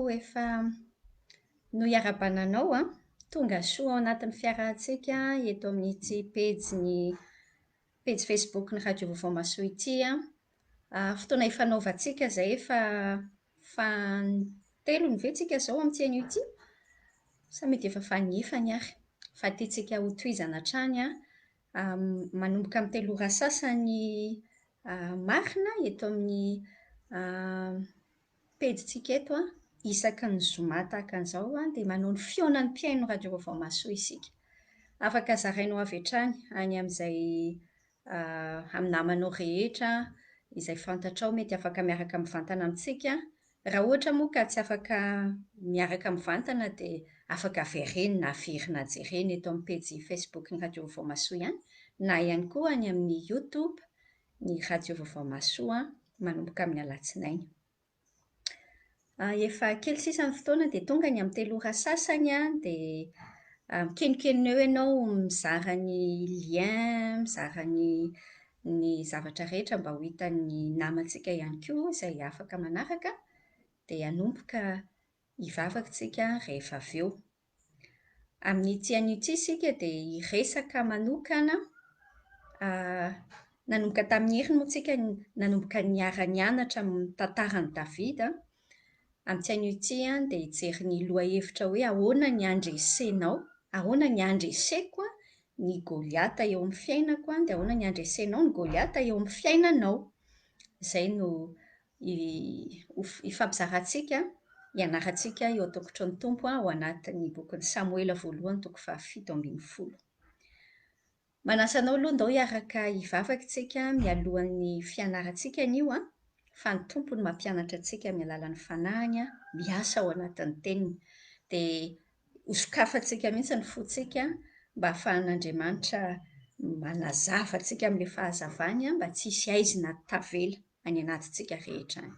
efa no iarahabana anao an, tonga soa ao anatin'ny fiarahantsika eto amin'ity pejy-n'ny pejy Facebook-n'ny Radio Vaovao Mahasoa ity an. Fotoana ifanaovantsika izay efa fanintelony ve tsika izao amin'ity anio ity? Sa mety efa faninefany ary? Fa tiantsika hotohizana hatrany an, manomboka amin'ny telo ora sasany marina eto amin'ny pejintsika eto isaky ny zoma tahaka an'izao dia manao ny fihaonan'ny mpihaino Radio Vaovao Mahasoa isika. Afaka zarainao avy hatrany any amin'izay amin'ny namanao rehetra izay fantatrao mety afaka miaraka mivantana amintsika. Raha ohatra moa ka tsy afaka miaraka mivantana dia afaka verenina averina jerena eto amin'ny pejy Facebook-n'ny Radio Vaovao Mahasoa ihany na ihany koa any amin'ny YouTube ny Radio Vaovao Mahasoa manomboka amin'ny alatsinainy. Efa kely sisa ny fotoana dia tonga ny amin'ny telo ora sasany dia mikenokenona eo ianao mizara ny lien, mizara ny ny zavatra rehetra mba ho hitan'ny namantsika ihany koa izay afaka manaraka dia hanomboka hivavaka isika rehefa avy eo. Amin'ity anio ity isika dia hiresaka manokana, nanomboka tamin'ny heriny moa isika nanomboka niara-nianatra ny tantaran'i Davida. Amin'ity anio ity dia hijery ny lohahevitra hoe ahoana ny handresenao, ahoana ny handreseko ny Goliata eo amin'ny fiainako dia ahoana ny handresenao ny Goliata eo amin'ny fiainanao. Izay no hifampizarantsika, hianarantsika eo an-tongotry ny Tompo ao anatin'ny bokin'i Samoela voalohany toko fahafito ambin'ny folo. Manasa anao aloha ndao hiaraka hivavaka isika mialohan'ny fianarantsika anio an, fa ny Tompo no mampianatra antsika amin'ny alalan'ny Fanahiny miasa ao anatin'ny Teniny. Dia hosokafantsika mihitsy ny fontsika mba hahafahan'Andriamanitra manazava antsika amin'ilay fahazavany mba tsy hisy haizina tavela any anatintsika rehetra any.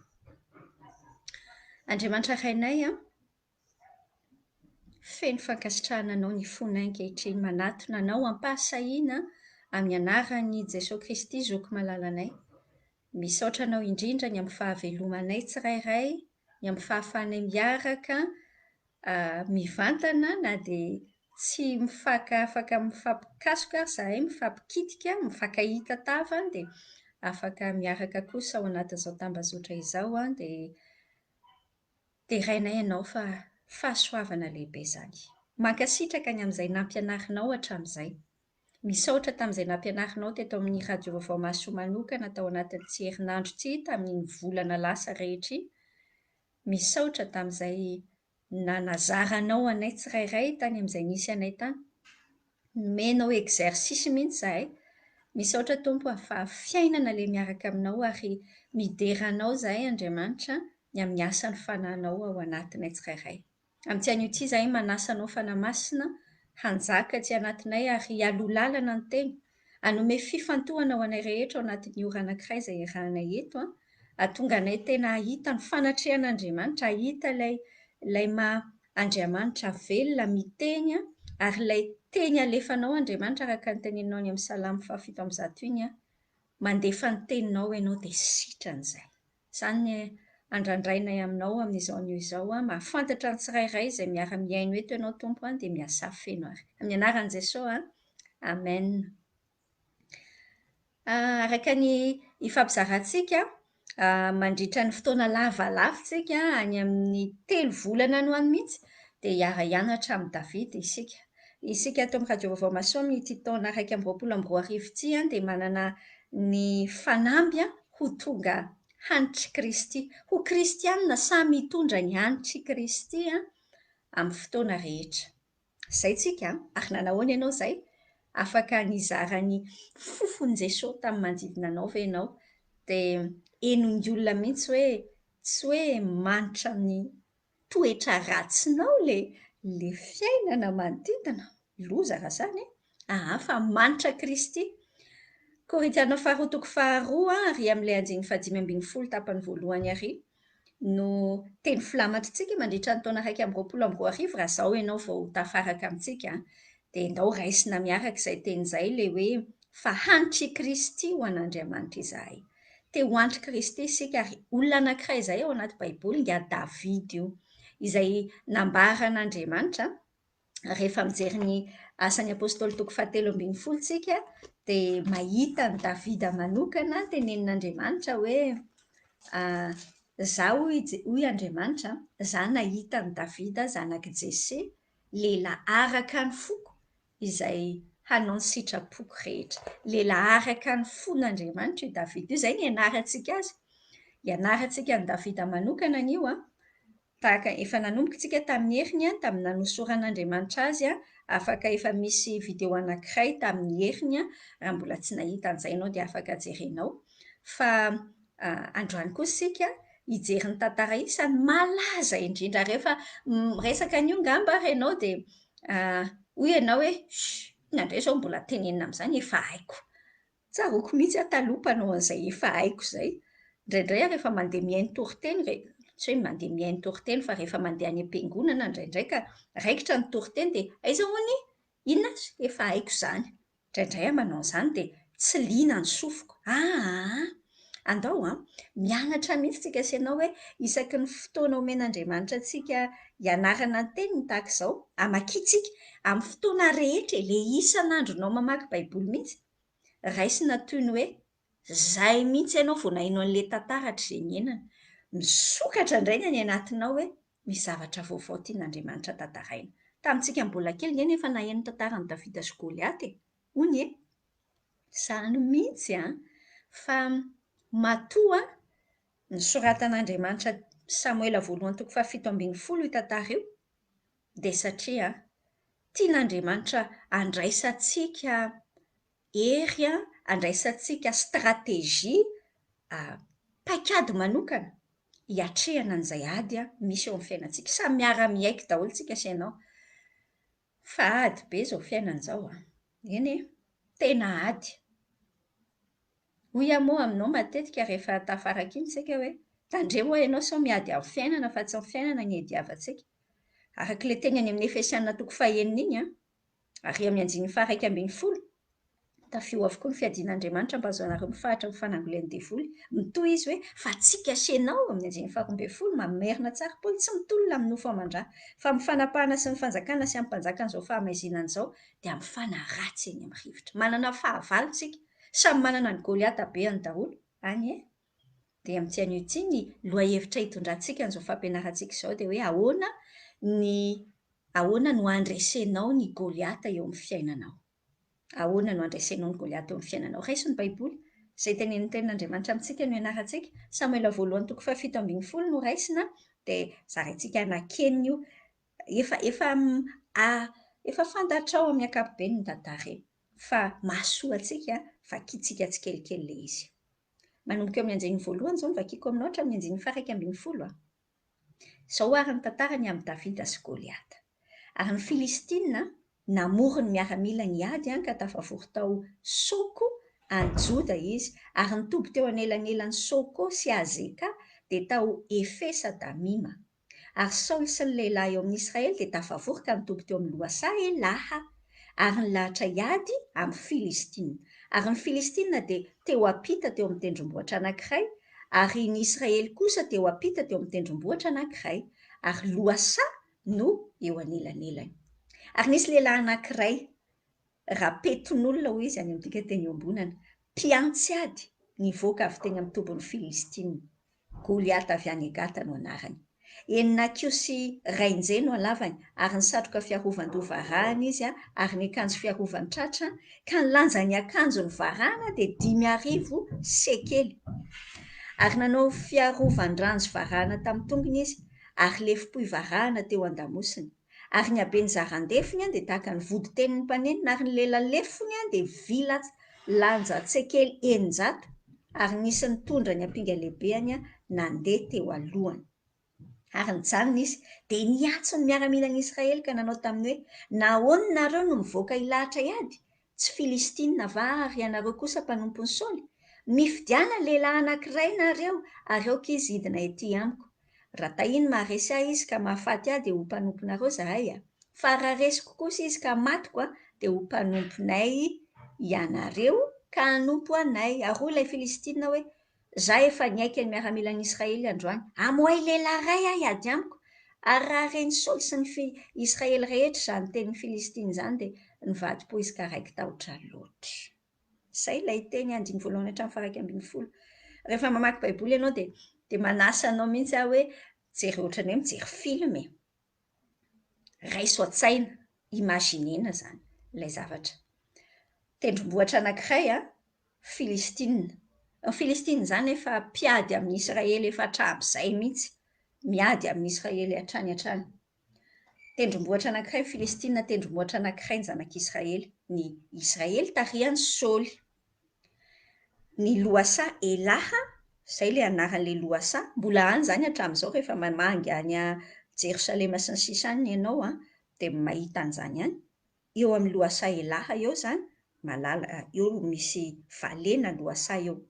Andriamanitra Rainay an, feno fankasitrahana Anao ny fonay ankehitriny, manatona Anao am-pahasahiana amin'ny anaran'i Jesoa Kristy Zoky malalanay. Misaotra Anao indrindra ny amin'ny fahavelomanay tsirairay, ny amin'ny fahafahanay miaraka mivantana na dia tsy mifaka afaka mifampikasoka ary izahay, mifampikitika, mifankahita tava dia afaka miaraka kosa ao anatin'izao tambazotra izao dia derainay Ianao fa fahasoavana lehibe izany. Mankasitraka ny amin'izay nampianarinao hatramin'izay. Misaotra tamin'izay nampianarinao teto amin'ny Radio Vaovao Mahasoa manokana tao anatin'ity herinandro ity, tamin'iny volana lasa rehetra iny. Misaotra tamin'izay nanazaranao anay tsirairay tany amin'izay nisy anay tany. Nomenao exercice mihitsy izahay. Misaotra Tompo fa fiainana ilay miaraka aminao ary midera anao izahay Andriamanitra ny amin'ny asan'ny Fanahinao ao anatinay tsirairay. Amin'ity anio ity izahay manasa Anao Fanahy Masina hanjaka aty anatinay ary hialoha lalana ny teny, hanome fifantohana ho anay rehetra ao anatin'ny ora anankiray izay iarahanay eto, hahatonga anay tena hahita ny fanatrehan'Andriamanitra, hahita ilay ilay maha Andriamanitra velona miteny ary ilay teny alefanao Andriamanitra araka ny teneninao any amin'ny Salamo fahafito amby zato iny, mandefa ny teninao Ianao dia sitrana izay. Izany ny andrandrainay aminao amin'izao anio izao. Mahafantatra ny tsirairay izay miara-mihaino eto Ianao Tompo dia miasà feno ary. Amin'ny anaran'i Jesoa. Amen. Araka ny ifampizarantsika, mandritra ny fotoana lavalava isika, any amin'ny telo volana any ho any mihitsy, dia hiara-hianatra amin'i Davida isika. Isika ato amin'ny Radio Vaovao Mahasoa amin'ity taona 2021 ity dia manana ny fanamby ho tonga hanitr'i Kristy. Ho kristianina samy hitondra ny hanitr'i Kristy amin'ny fotoana rehetra. Izay tsika, ary nanahoana ianao izay? Afaka nizara ny fofon'i Jesoa tamin'ny manodidina anao ve ianao? Dia henon'ny olona mihitsy hoe tsy hoe manitra ny toetra ratsinao le le fiainana manodidina, loza raha zany e! Aa fa manitra Kristy. Korintiana faharoa toko faharoa ary amin'ilay andininy fahadimy ambin'ny folo tapany voalohany ary no teny filamatritsika mandritra ny taona 2021 raha izao ianao vao tafaraka amintsika dia ndao raisina miaraka izay teny izay ilay hoe fa hanitr'i Kristy ho an'Andriamanitra izahay. Te ho antr'i Kristy isika ary olona anankiray izay ao anaty Baiboly, ingahy Davida io. izay nambaran'Andriamanitra. Rehefa mijery ny Asan'ny Apostoly toko fahatelo ambin'ny folo isika dia mahita an'i Davida manokana tenenin'Andriamanitra hoe Izaho hoy hoy Andriamanitra, izaho nahita an'i Davida zanak'i Jese, lehilahy araka ny foko, izay hanao ny sitrapoko rehetra. Lehilahy araka ny fon'Andriamanitra io Davida io, izay no ianarantsika azy. Ianarantsika an'i Davida manokana anio an. Tahaka efa nanomboka isika tamin'ny heriny, tamin'ny nanosoran'Andriamanitra azy, afaka efa misy video anankiray tamin'ny heriny, raha mbola tsy nahita an'izay ianao dia afaka jerenao. Fa androany kosa isika hijery ny tantara isan'ny malaza indrindra. Rehefa miresaka an'io angamba ary ianao dia hoy ianao hoe, Shh, inona indray izao mbola tenenina amin'izany, efa haiko. Tsaroako mihitsy aho taloha mpanao an'izay efa haiko izay. Indraindray aho rehefa mandeha mihaino toriteny, re- tsy hoe mandeha mihaino toriteny fa rehefa mandeha any am-piangonana indraindray ka raikitra ny toriteny dia aiza hono i? Inona ary? Efa haiko izany. Indraindray aho manao an'izany dia tsy liana ny sofiko. Aa! Andao an! Mianatra mihitsy tsika sy ianao hoe isaky ny fotoana omen'Andriamanitra antsika hianarana ny teniny tahaka izao, hamakiantsika amin'ny fotoana rehetra e! Ilay isan'andronao mamaky Baiboly mihitsy. Raisina toy ny hoe izay mihitsy ianao vao naheno an'ilay tantara hatrizay niainana. Misokatra indray ny any anatinao hoe misy zavatra vaovao tian'Andriamanitra tantaraina. Tamintsika mbola kely ange nefa naheno ny tantaran'i Davida sy Goliata e! Hono e! Izany mihitsy an! Fa matoa nosoratan'Andriamanitra Samoela voalohany toko fahafito ambin'ny folo io tantara io dia satria tian'Andriamanitra handraisantsika hery, handraisantsika stratégie, paikady manokana hiatrehana an'izay ady misy eo amin'ny fiainantsika. Samy miara-miaiky daholo isika sy ianao fa ady be izao fiainana izao an! Eny e! Tena ady. Hoy aho moa aminao matetika rehefa tafaraka iny isika hoe, tandremo ho'a ianao sao miady amin'ny fiainana fa tsy ny fiainana no iadiavantsika. Araka ilay teny any amin'ny Efesiana toko fahenina iny an, ary amin'ny andininy faha-11, tafio avokoa ny fiadian'Andriamanitra mba hahazoanareo mifahatra amin'ny fanangolen'ny devoly. Mitohy izy hoe, fa antsika sy ianao, amin'ny andininy faha-12, mamerina tsara Paoly, tsy mitolona amin'ny nofo aman-drà, fa amin'ny fanapahana sy ny fanjakana sy amin'ny mpanjakan'izao fahamaizinana izao, dia amin'ny fanahy ratsy eny amin'ny rivotra. Manana fahavalo isika. Samy manana ny Goliata beany daholo any e! Dia amin'ity anio ity ny lohahevitra hitondrantsika an'izao fampianarantsika izao dia hoe ahoana ny ahoana no handresenao ny Goliata eo amin'ny fiainanao? Ahoana no handresenao ny Goliata eo amin'ny fiainanao? Raiso ny Baiboly, izay tenenin'ny Tenin'Andriamanitra amintsika no ianarantsika. Samoela voalohany toko fahafito ambin'ny folo no raisina dia zaraintsika anankenina io. Efa efa efa fantatrao amin'ny ankapobeny ny tantara io. Fa mahasoa antsika vakintsika tsikelikely ilay izy. Manomboka eo amin'ny andininy voalohany izao no vakiko aminao hatramin'ny andininy faha-11 a. Izao àry ny tantara ny amin'i Davida sy Goliata. Ary ny Filistina namory ny miaramilany hiady ka tafavory tao Soko any Joda izy, ary nitoby teo anelanelan'i Soko sy Azeka, dia tao Efesa-damima. Ary Saoly sy ny lehilahy eo amin'i Israely dia tafavory ka nitoby teo amin'ny lohasaha Elaha, ary nilahatra hiady amin'ny Filistina. Ary ny Filistina dia teo ampita teo amin'ny tendrombohitra anankiray, ary ny Israely kosa teo ampita teo amin'ny tendrombohitra anankiray, ary lohasaha no eo anelanelany. Ary nisy lehilahy anankiray, Rapeton'olona, hoy izy any amin'ny dikanteny iombonana, mpiantsy ady, nivoaka avy teny amin'ny tobin'ny Filistina. Goliata avy any Gata no anarany. Enina hakiho sy rain-jehy no halavany, ary nisatroka fiarovan-doha varahana izy, ary niakanjo fiarovan-tratra, ka ny lanjan'ny akanjony varahana dia 5000 sekely. Ary nanao fiarovan-dranjo varahana tamin'ny tongony izy, ary lefom-pohy varahana teo an-damosiny. Ary ny haben'ny zaran-defony dia tahaka ny voditenin'ny mpanenina, ary ny lela lefony dia vy lanja-tsekely 600, ary nisy nitondra ny ampinga lehibeny nandeha teo alohany. Ary nijanona izy, dia niantso ny miaramilan'i Israely ka nanao taminy hoe, Nahoana nareo no mivoaka hilahatra hiady? Tsy Filistina va ary ianareo kosa mpanompon'i Saoly? Mifidiana lehilahy anankiray nareo, ary aoka izy hidina ety amiko. Raha tahiny maharesy ahy izy ka mahafaty ahy dia ho mpanomponareo izahay, fa raha resiko kosa izy ka matiko dia ho mpanomponay ianareo ka hanompo anay. Ary hoy ilay Filistina hoe, Izaho efa nihaika ny miaramilan'i Israely androany. Amoahy lehilahy iray aho hiady amiko. Ary raha ren'i Saoly sy ny fi, Israely rehetra izany tenin'ny Filistina izany, dia nivadi-po izy ka raiki-tahotra loatra. Izay ilay teny andininy voalohany hatramin'ny faha-11. Rehefa mamaky Baiboly ianao dia, dia manasa anao mihitsy aho hoe jereo ohatran'ny hoe mijery film e. Raiso an-tsaina, imaginer-na izany ilay zavatra. Tendrombohitra anankiray an, Filistina. Ny Filistina izany efa mpiady amin'i Israely efa hatramin'izay mihitsy. Miady amin'i Israely hatrany hatrany. Tendrombohitra anankiray ny Filistina, tendrombohitra anankiray ny zanak'Israely. Ny Israely tarihan'i Saoly. Ny lohasaha Elaha, izay ilay anaran'ilay lohasaha, mbola any izany hatramin'izao rehefa mamangy any Jerosalema sy ny sisa any ianao an, dia mahita an'izany ihany. Eo amin'ny lohasaha Elaha eo izany, malala, eo misy vallée na lohasaha eo.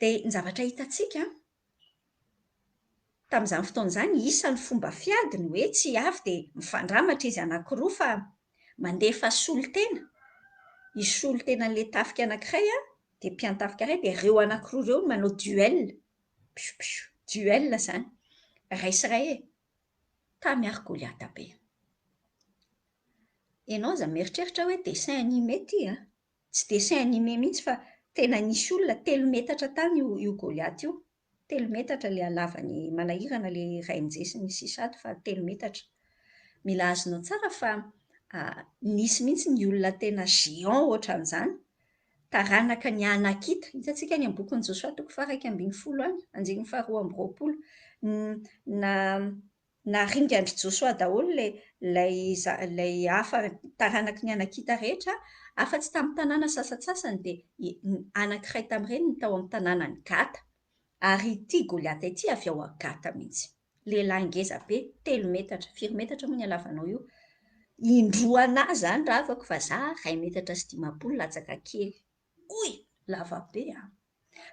Dia ny zavatra hitantsika an, Tamin'izany fotoana izany, isan'ny fomba fiady ny hoe tsy avy dia mifandramatra izy anankiroa fa mandefa solontena, hisolo tena an'ilay tafika anankiray dia mpiantafika iray dia ireo anankiroa ireo no manao duel, psiu psiu, duel izany, iray sy iray e! Tamy ary Goliata be. Ianao aza mieritreritra hoe dessin animé ity an! Tsy dessin animé mihitsy fa tena nisy olona telo metatra tany io io Goliath io. Telo metatra ilay halavany manahirana ilay rainje sy ny sisa ato fa telo metatra. Mila azonao tsara fa nisy mihitsy ny olona tena géant ohatran'izany, taranaka ny Anakita. Hitantsika any amin'ny bokin'i Josoa toko faha-11 any, andininy faha-22. Na Naringan-dry Josoa daholo ilay ilay ilay hafa taranaky ny Anakita rehetra, afa-tsy tamin'ny tanàna sasantsasany, dia anankiray tamin'ireny ny tao amin'ny tanànan'i Gata. Ary ity Goliata ity avy ao Gata mihitsy. Lehilahy ngeza be, telo metatra. Firy metatra moa ny halavanao io? Indroa an'ahy izany ravako fa za 1.50 metatra latsaka kely. Oy! Lava be an!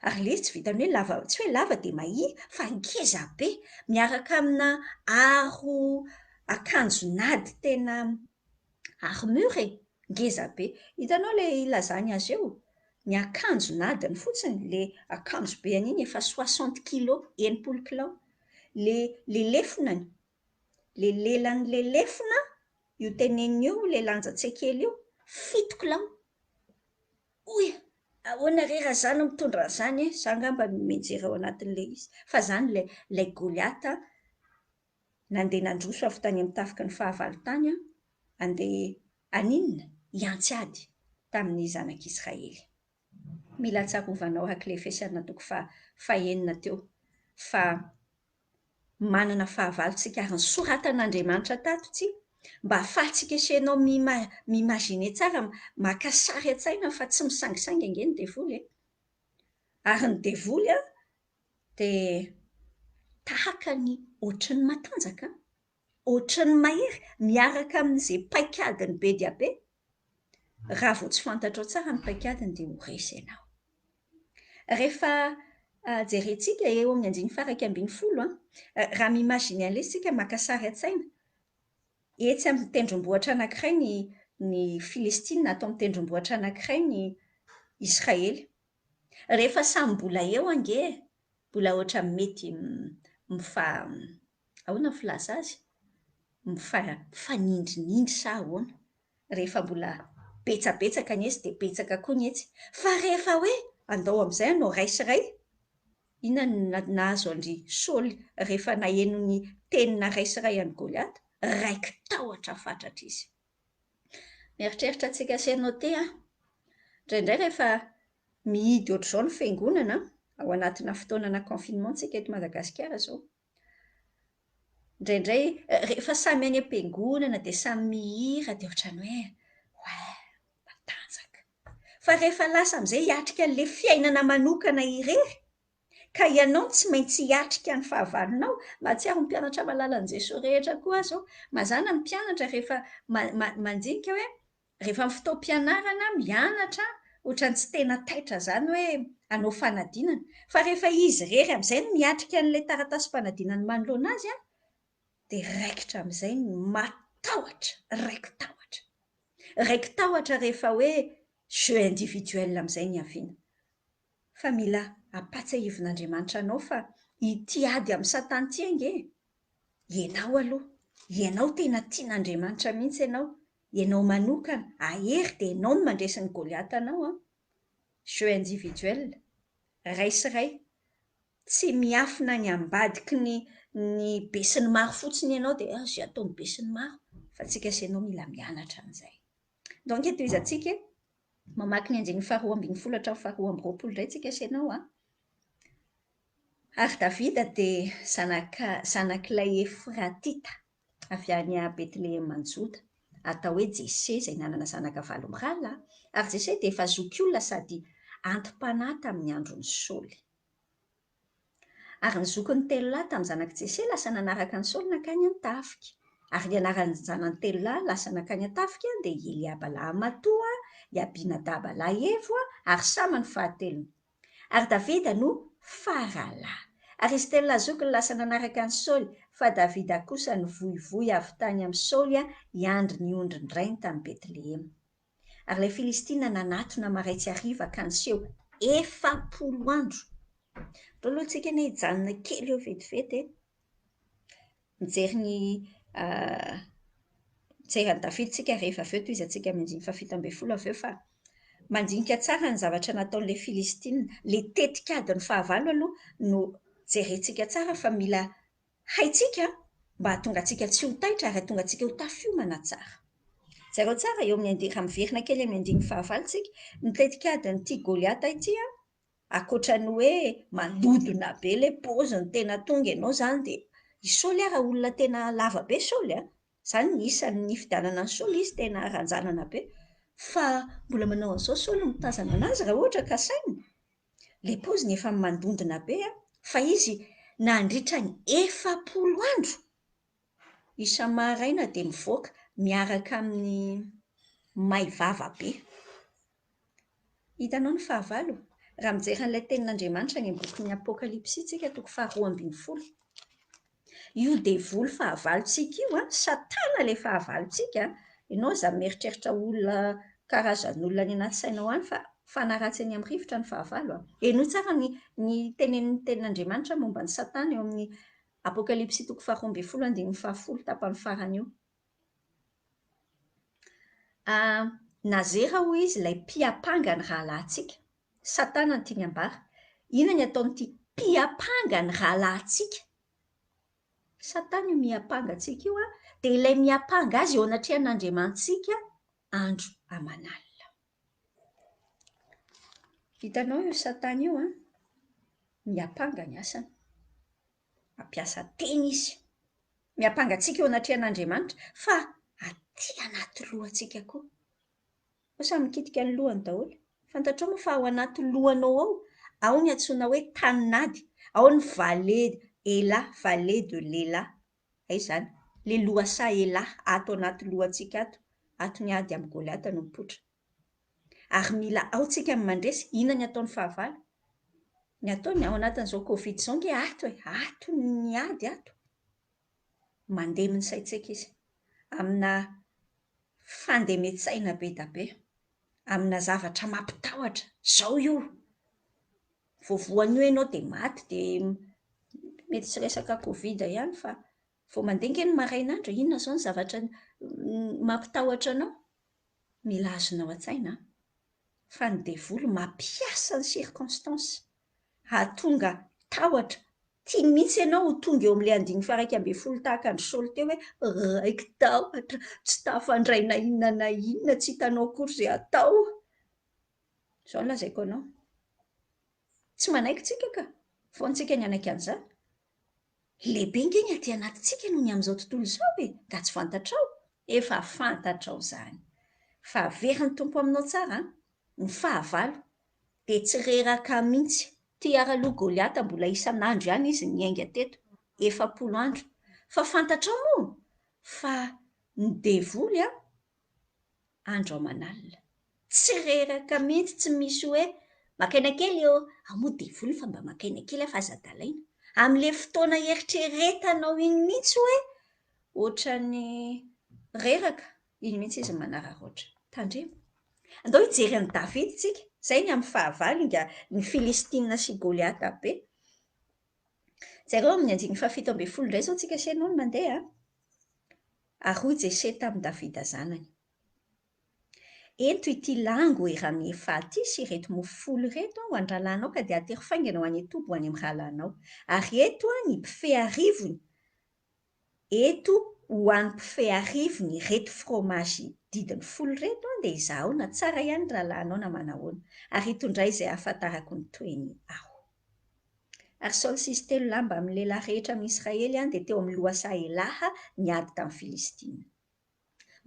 Ary ilay izy tsy vitan'ny hoe lava, tsy hoe lava dia mahia fa ngeza be, miaraka amina aro akanjon'ady tena armure e, ngeza be. Hitanao ilay ilazany azy eo? Ny akanjon'adiny fotsiny, ilay akanjo be an'iny efa soixante kilos, 60 kilao. Ilay ilay lefonany, ilay lelan'ilay lefona, io teneniny io, ilay lanja tsekely io, fito kilao. Oy! Ahoana re raha za no mitondra an'izany e? Za angamba no mianjera ao anatin'ilay izy. Fa izany ilay ilay Goliata nandeha nandroso avy tany amin'ny tafiky ny fahavalo tany an, handeha haninona? Hiantsy ady tamin'ny zanak'Israely. Mila tsarovanao araka ilay Efesiana toko faha fahenina teo fa manana fahavalo tsika ary nosoratan'Andriamanitra tato ity mba ahafahantsika sy ianao mi-ima- mi-imaginer tsara, maka sary an-tsaina fa tsy misangisangy ange ny devoly e! Ary ny devoly an, dia tahaka ny ohatry ny matanjaka, ohatry ny mahery, miaraka amin'izay paikadiny be dia be, raha vao tsy fantatrao tsara ny paikadiny dia ho resy ianao. Rehefa jerentsika eo amin'ny andininy faha-11, raha mi-imaginer an'ilay izy isika, maka sary an-tsaina, etsy amin'ny tendrombohitra anankiray ny ny Filistina, ato amin'ny tendrombohitra anankiray ny Israely. Rehefa samy mbola eo ange, mbola ohatran'ny mety mifa, ahoana ny filaza azy? Mifa- mifanindrinindry sa ahoana? Rehefa mbola betsabetsaka ny etsy dia betsaka koa ny etsy. Fa rehefa hoe andao amin'izay hanao iray sy iray, inona no nahazo an-dry Saoly rehefa naheno ny tenina iray sy iray an'i Goliata? Raiki-tahotra fatratra izy. Mieritreritra antsika CNOT aho. Indraindray rehefa mihidy ohatr'izao ny fiangonana, ao anatina fotoanana confinement tsika eto Madagasikara izao. Indraindray rehefa samy any am-piangonana dia samy mihira dia ohatran'ny hoe ouais, matanjaka. Fa rehefa lasa amin'izay hiatrika an'ilay fiainana manokana irery, ka ianao no tsy maintsy hiatrika ny fahavalonao, mahatsiaro ny mpianatra malalan'i Jesoa rehetra koa aho izao. Mazàna ny mpianatra rehefa mandinika hoe Rehefa amin'ny fotoam-pianarana, mianatra, ohatran'ny tsy tena taitra izany hoe hanao fanadinana. Fa rehefa izy irery amin'izay no miatrika an'ilay taratasim-panadinana manoloana azy an, dia raikitra amin'izay ny matahotra, raiki-tahotra. Raiki-tahotra rehefa hoe jeu individuel amin'izay ny niaviana. Fa mila ampatsiahivin'Andriamanitra anao fa ity ady amin'i Satana ity ange e! Ianao aloha, ianao tena tian'Andriamanitra mihitsy ianao, ianao manokana, hahery dia ianao no mandresy ny Goliatanao an! Jeu individuel, ray sy ray. Tsy miafina any ambadiky ny ny besinimaro fotsiny ianao dia ah, izay ataon'ny besinimaro, fa tsika sy ianao mila mianatra an'izay. Donc tohizantsika e! Mamaky ny andininy faharoa ambin'ny folo hatramin'ny faharoa amby roapolo indray tsika sy ianao an! Ary Davida dia zanaka zanak'ilay Efratita avy any Betleheman'i Joda, atao hoe Jese, izay nanana zanaka valo mirahalahy. Ary Jese dia efa zokiolona sady anti-panahy tamin'ny andron'i Saoly. Ary ny zokiny telo lahy tamin'ny zanak'i Jese lasa nanaraka an'i Saoly nankany an-tafika. Ary ny anaran'ny zanany telo lahy lasa nankany an-tafika dia i Eliaba lahimatoa, i Abinadaba lahihevo, ary Sama ny fahatelony. Ary Davida no faralahy. Ary izy telo lahy zokiny lasa nanaraka an'i Saoly, fa Davida kosa nivoivoy avy tany amin'i Saoly hiandry ny ondrin-drainy tany Betlehema. Ary ilay Filistina nanatona marain-tsy hariva ka niseho 40 andro. Andao aloha tsika anie hijanona kely eo vetivety e! Mijery ny mijery an'i Davida isika rehefa avy eo, tohizantsika amin'ny andininy faha-17 avy eo fa mandinika tsara ny zavatra nataon'ilay Filistina. Ilay tetikadin'ny fahavalo aloha no jerentsika tsara fa mila haintsika mba hahatonga antsika tsy ho taitra ary hahatonga antsika ho tafiomana tsara. Jereo tsara eo amin'ny andiany, raha miverina kely amin'ny andininy fahavalo isika, ny tetikadin'ity Goliata ity an, Ankoatra ny hoe mandodona be ilay paoziny tena tonga ianao izany dia i Saoly ara olona tena lava be Saoly a! Izany ny isan'ny nifidianana an'i Saoly izy tena ranjanana be. Fa mbola manao an'izao Saoly mitazana an'azy raha ohatra ka sainina. Ilay paoziny efa mandondona be a! Fa izy nandritra ny 40 andro isa-maraina dia mivoaka miaraka amin'ny may vava be. Hitanao ny fahavalo? Raha mijery an'ilay tenin'Andriamanitra any amin'ny bokin'ny Apokalypsy isika toko faharoa ambin'ny folo, io devoly fahavalontsika io an, Satana ilay fahavalontsika an, ianao aza mieritreritra olona karazan'olona any anaty sainao any fa fanahy ratsy eny amin'ny rivotra ny fahavalo an. Henoy tsara ny ny tenenin'ny tenin'Andriamanitra momba an'i Satana eo amin'ny Apokalypsy toko faharoa ambin'ny folo andininy fahafolo tapany farany io. Nazera hoy izy ilay mpiampanga ny rahalahintsika. Satana no tiany ambara. Inona ny ataon'ity mpiampanga ny rahalahintsika? Satana io miampanga antsika io, dia ilay miampanga azy eo anatrehan'Andriamanitsika andro aman'alina. Hitanao io Satana io an, miampanga ny asany. Mampiasa teny izy. Miampanga antsika eo anatrehan'Andriamanitra, fa aty anaty lohantsika koa. Ao samy mikitika ny lohany daholo. Fantatrao moa fa ao anaty lohanao ao, ao ny antsoina hoe tanin'ady, ao ny vallée Ela, vallée de l'Ela. Aiza izany? Ilay lohasaha Ela ato anaty lohantsika ato, ato ny ady amin'i Goliata no mipoitra. Ary mila ao tsika ny mandresy, inona ny ataon'ny fahavalo? Ny ataony ao anatin'izao covid izao ange ato e, ato ny ady ato. Mandemy ny saintsika izy amina fandemen-tsaina be da be, amina zavatra mampitahotra, izao io, vao voan'io ianao dia maty dia mety tsy resaka covid ihany fa vao mandeha ange ny marain'andro e, inona izao ny zavatra mampitahotra anao? Mila azonao an-tsaina an, fa ny devoly mampiasa ny circonstance hahatonga tahotra, tiany mihitsy ianao ho tonga eo amin'ilay andininy faha-iraika ambin'ny folo tahaka an-dry Saoly teo hoe raiki-tahotra, tsy tafandray na inona na inona, tsy hitanao akory izay hatao. Izao no lazaiko anao, tsy manaiky tsika ka, foantsika ny hanaiky an'izany. Lehibe ange ny aty anatintsika noho ny amin'izao tontolo izao e! Nga tsy fantatrao? Efa fantatrao izany. Fa averin'ny Tompo aminao tsara an! Ny fahavalo dia tsy reraka mihitsy. Ty ary aloha Goliata mbola isan'andro ihany izy niainga teto, 40 andro. Fa fantatrao moa fa ny devoly an! andro aman'alina. Tsy reraka mihitsy, tsy misy hoe maka aina kely ô, ao moa devoly fa mba maka aina kely aho fa aza adalaina. Amin'ilay fotoana eritreretanao iny mihitsy hoe ohatran'ny reraka, iny mihitsy izy manararaotra. Tandremo. Andao hijery an'i Davida isika, izay ny amin'ny fahavalo, ingahy ny Filistina sy Goliata be. Jereo amin'ny andininy fahafito ambin'ny folo indray izao tsika sy ianao no mandeha. Ary hoy Jese tamin'i Davida zanany, Ento ity lango eran'ny efaha ity sy ireto mofo folo ireto ho an-drahalahinao ka dia atero faingana ho any an-toby ho any amin'ny rahalahinao. Ary eto ny mpifehy arivony, eto ho an'ny mpifehy arivony ireto fromage didiny folo ireto dia izahao na tsara ihany ny rahalahinao na manahoana, ary itondray izay ahafantarako ny toeny aho. Ary Saoly sy izy telo lahy mbamin'ny lehilahy rehetra amin'ny Israely dia teo amin'ny lohasaha Elaha niady tamin'ny Filistina.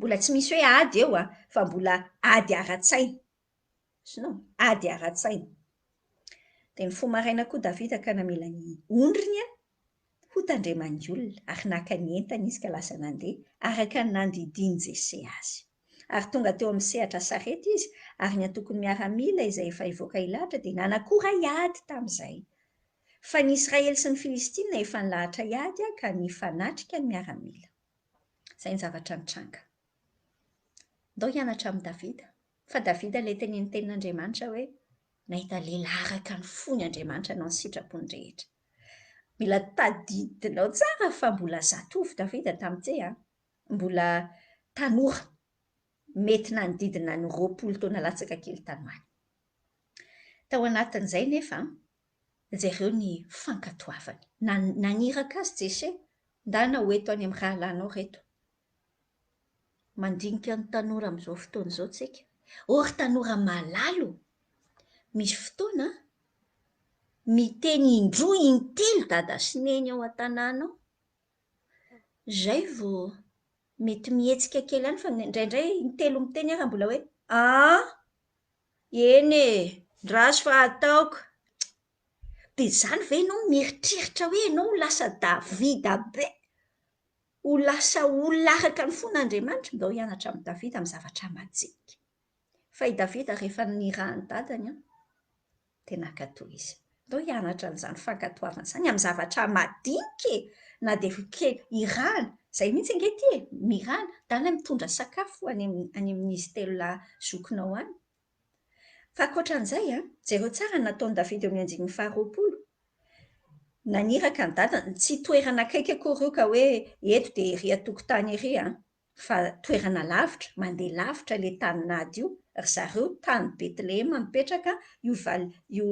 Mbola tsy misy hoe ady eo fa mbola ady ara-tsaina. Sinon, ady ara-tsaina. Dia nifoha maraina koa Davida ka namela ny ondriny hotandreman'ny olona, ary naka ny entany izy ka lasa nandeha, araka ny nandidian'i Jese azy. Ary tonga teo amin'ny sehatra sarety izy, ary ny antokon'ny miaramila izay efa hivoaka hilahatra dia nanakora hiady tamin'izay. Fa ny Israely sy ny Filistina efa nilahatra hiady ka nifanatrika ny miaramila. Izay ny zavatra nitranga. Ndao hianatra amin'i Davida. Fa Davida ilay tenenin'ny tenin'Andriamanitra hoe nahita lehilahy araka ny fony Andriamanitra hanao ny sitrapony rehetra. Mila tadidinao tsara fa mbola zatovo Davida tamin'ity an! Mbola tanora, mety nanodidina ny 20 taona latsaka kely tany ho any. Tao anatin'izay nefa, jereo ny fankatoavany. Naniraka azy Jese, ndana ho eto any amin'ny rahalahinao ireto. Mandinika ny tanora amin'izao fotoana izao tsika. Ô ry tanora malala ô! Misy fotoana miteny indroa intelo dada sy neny ao an-tanàna ao. Izay vao mety mihetsika kely ihany fa indraindray intelo miteny ary mbola hoe an! Eny e! Ndraso fa ataoko. Dia izany ve ianao mieritreritra hoe ianao ho lasa Davida be? Ho lasa olona araka ny fon'Andriamanitra? Ndao hianatra amin'i Davida amin'ny zavatra majinika. Fa i Davida rehefa nirahan'ny dadany an, dia nankatò izy. Ndao hianatra an'izany fankatoavana izany amin'ny zavatra madinika e! Na dia kely irahana, izay mihitsy ange ity e! Mirahana, ndana mitondra sakafo any any amin'izy telo lahy zokinao any. Fa ankoatran'izay an, jereo tsara ny nataon'i Davida eo amin'ny andininy faharoapolo. Naniraka ny dadany, tsy toerana akaiky akory io ka hoe eto dia ery an-tokotany ery an, fa toerana lavitra, mandeha lavitra ilay tanin'ady io. Ry zareo tany Betlehema mipetraka, io val- io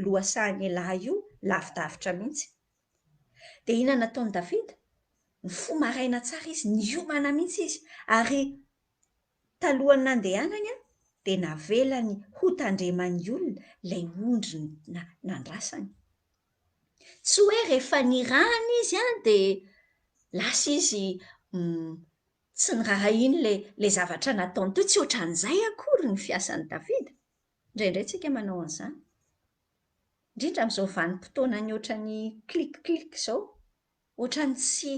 lohasahan'i Elaha io lavidavitra mihitsy. Dia inona nataon'i Davida? Nifoha maraina tsara izy, niomana mihitsy izy, ary Talohan'ny nandehanany dia navelany hotandreman'ny olona ilay ondry nandrasany. Tsy hoe rehefa nirahana izy dia lasa izy tsy niraharahiany ilay zavatra nataony teo. Tsy ohatran'izay akory ny fiasan'i Davida. Indraindray isika manao an'izany. Indrindra amin'izao vanim-potoanan'ny ohatran'ny clic clic izao. Ohatran'ny tsy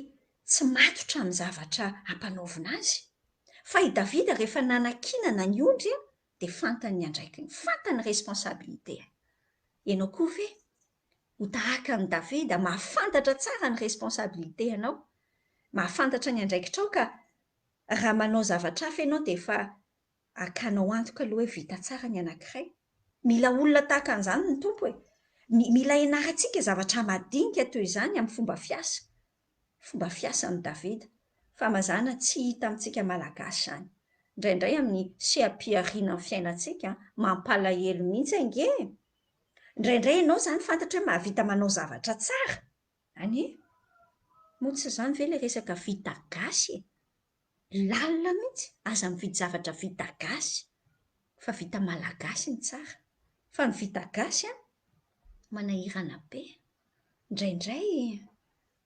tsy matotra amin'ny zavatra ampanaovina azy. Fa i Davida rehefa nanankinana ny ondry dia fantany ny andraikiny, fantany ny responsabilité-ny. Ianao koa ve ho tahaka an'i Davida mahafantatra tsara ny responsabilité-nao, mahafantatra ny andraikitrao ka raha manao zavatra hafa ianao dia efa Akanao antoka aloha hoe vita tsara ny anankiray. Mila olona tahaka an'izany ny Tompo e! Mila ianarantsika zavatra madinika toy izany amin'ny fomba fiasa. Fomba fiasan'i Davida. Fa mazàna tsy hita amintsika Malagasy izany. Indraindray amin'ny seha-pihariana ny fiainantsika, mampalahelo mihitsy ange e! Indraindray ianao izany fantatra hoe mahavita manao zavatra tsara. Anie? Moa tsy izany ve ilay resaka vita gasy e? Lalina mihitsy, aza mividy zavatra vita gasy fa vita malagasy ny tsara. Fa ny vita gasy an, manahirana be. Indraindray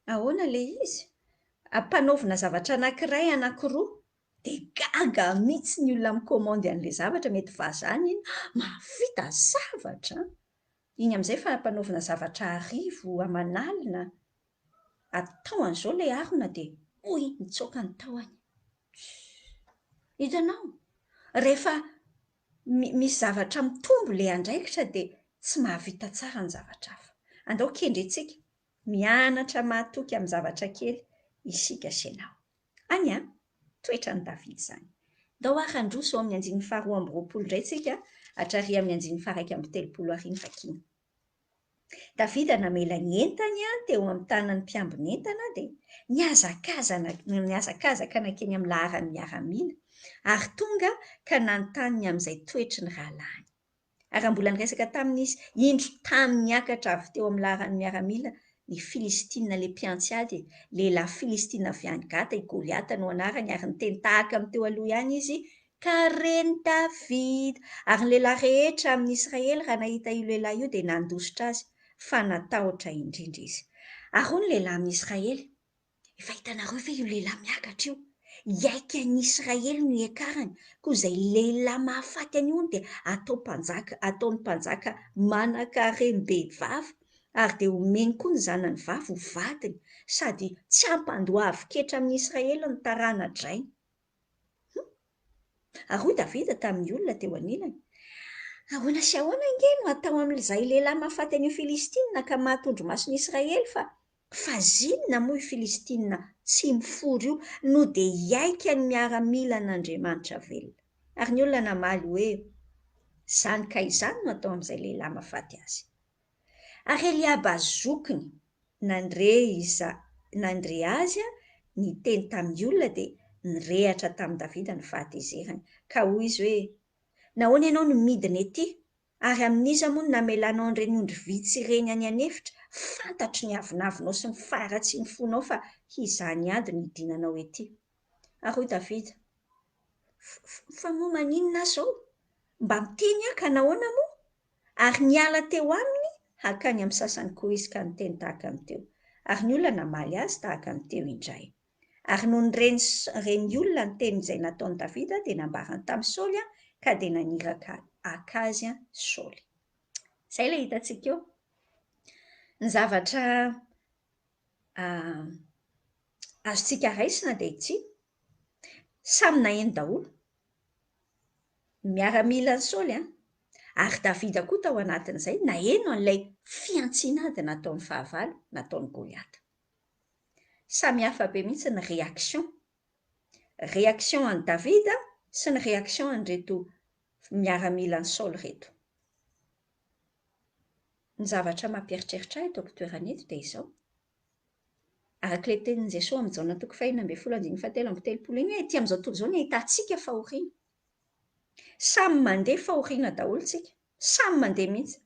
ahoana ilay izy? Ampanaovina zavatra anankiray, anankiroa dia gaga mihitsy ny olona mi-commander an'ilay zavatra, mety vazaha anie, mahavita zavatra an! Iny amin'izay fa ampanaovina zavatra arivo aman'alina. Atao an'izao ilay harona dia hoy mitsoaka ny tahony. Hitanao? Rehefa misy zavatra mitombo ilay andraikitra dia tsy mahavita tsara ny zavatra hafa. Andao kendrentsika, mianatra mahatoky amin'ny zavatra kely isika sy ianao. Any an! Toetran'i Davida izany. Ndao ary handroso ao amin'ny andininy faharoa amby roapolo indray tsika, hatrary amin'ny andininy faha-31 ary ny vakiana. Davida namela ny entany teo amin'ny tanan'ny mpiambina entana dia nihazakazana nihazakazaka nankeny amin'ny laharan'ny miaramila ary tonga ka nanontany ny amin'izay toetry ny rahalahiny. Ary raha mbola niresaka taminy izy, indro tamy niakatra avy teo amin'ny laharan'ny miaramila ny Filistina ilay mpiantsy ady, lehilahy Filistina avy any Gata, i Goliata no anarany, ary niteny tahaka ny teo aloha ihany izy, ka ren'i Davida. Ary ny lehilahy rehetra amin'i Israely raha nahita io lehilahy io dia nandositra azy, fa natahotra indrindra izy. Ary hoy ny lehilahy amin'i Israely, Efa hitanareo ve io lehilahy miakatra io? Hiaiky an'i Israely no hiakarany, koa izay lehilahy mahafaty an'io hono dia atao mpanjaka, ataony mpanjaka manan-karem-behivavy, ary dia omeny koa ny zanany vavy ho vadiny, sady tsy hampandoavin-ketra amin'i Israely ny tarana-drainy. Hum! Ary hoy Davida tamin'ny olona teo anilany, Ahoana sy ahoana ange no hatao amin'izay lehilahy mahafaty an'io Filistina ka mahatondro-mason'i Israely fa fazinina moa io Filistina tsy mifory io no dia hiaika ny miaramilan'Andriamanitra velona? Ary ny olona namaly hoe, Izany ka izany no hatao amin'izay lehilahy mahafaty azy. Ary Eliaba zokiny nandre iza, nandre azy niteny tamin'ny olona dia nirehatra tamin'i Davida ny fahatezerany, ka hoy izy hoe, Nahoana ianao no midina ety? Ary amin'iza moa no namelanao an'ireny ondry vitsy ireny any an'efitra? Fantatro ny avonavonao sy ny faharatsian'ny fonao fa hizaha ny ady no hidinanao ety. Ary hoy Davida, Fa moa maninona aho izao? Mba miteny aho ka nahoana moa? Ary niala teo aminy hankany amin'ny sasany koa izy ka niteny tahaka ny teo. Ary ny olona namaly azy tahaka ny teo indray. Ary nony reny ren'ny olona ny teny izay nataon'i Davida, dia nambarany tamin'i Saoly, ka dia naniraka haka azy Saoly. Izay ilay hitantsika eo. Ny zavatra azontsika raisina dia ity, samy naheno daholo. Ny miaramilan'i Saoly an, ary Davida koa tao anatin'izay, naheno an'ilay fihantsiana ady nataon'ny fahavalo, nataon'i Goliata. Samy hafa be mihitsy ny réaction. Réaction an'i Davida sy ny réaction an'ireto miaramilan'i Saoly ireto. Ny zavatra mampieritreritra ahy eto am-pitoerana eto dia izao, araka ilay tenin'i Jesoa amin'ny Jaona toko fahenina ambin'ny folo andininy fahatelo amby telopolo iny hoe ety amin'izao tontolo izao no ahitantsika fahoriana. Samy mandeha fahoriana daholo tsika, samy mandeha mihitsy.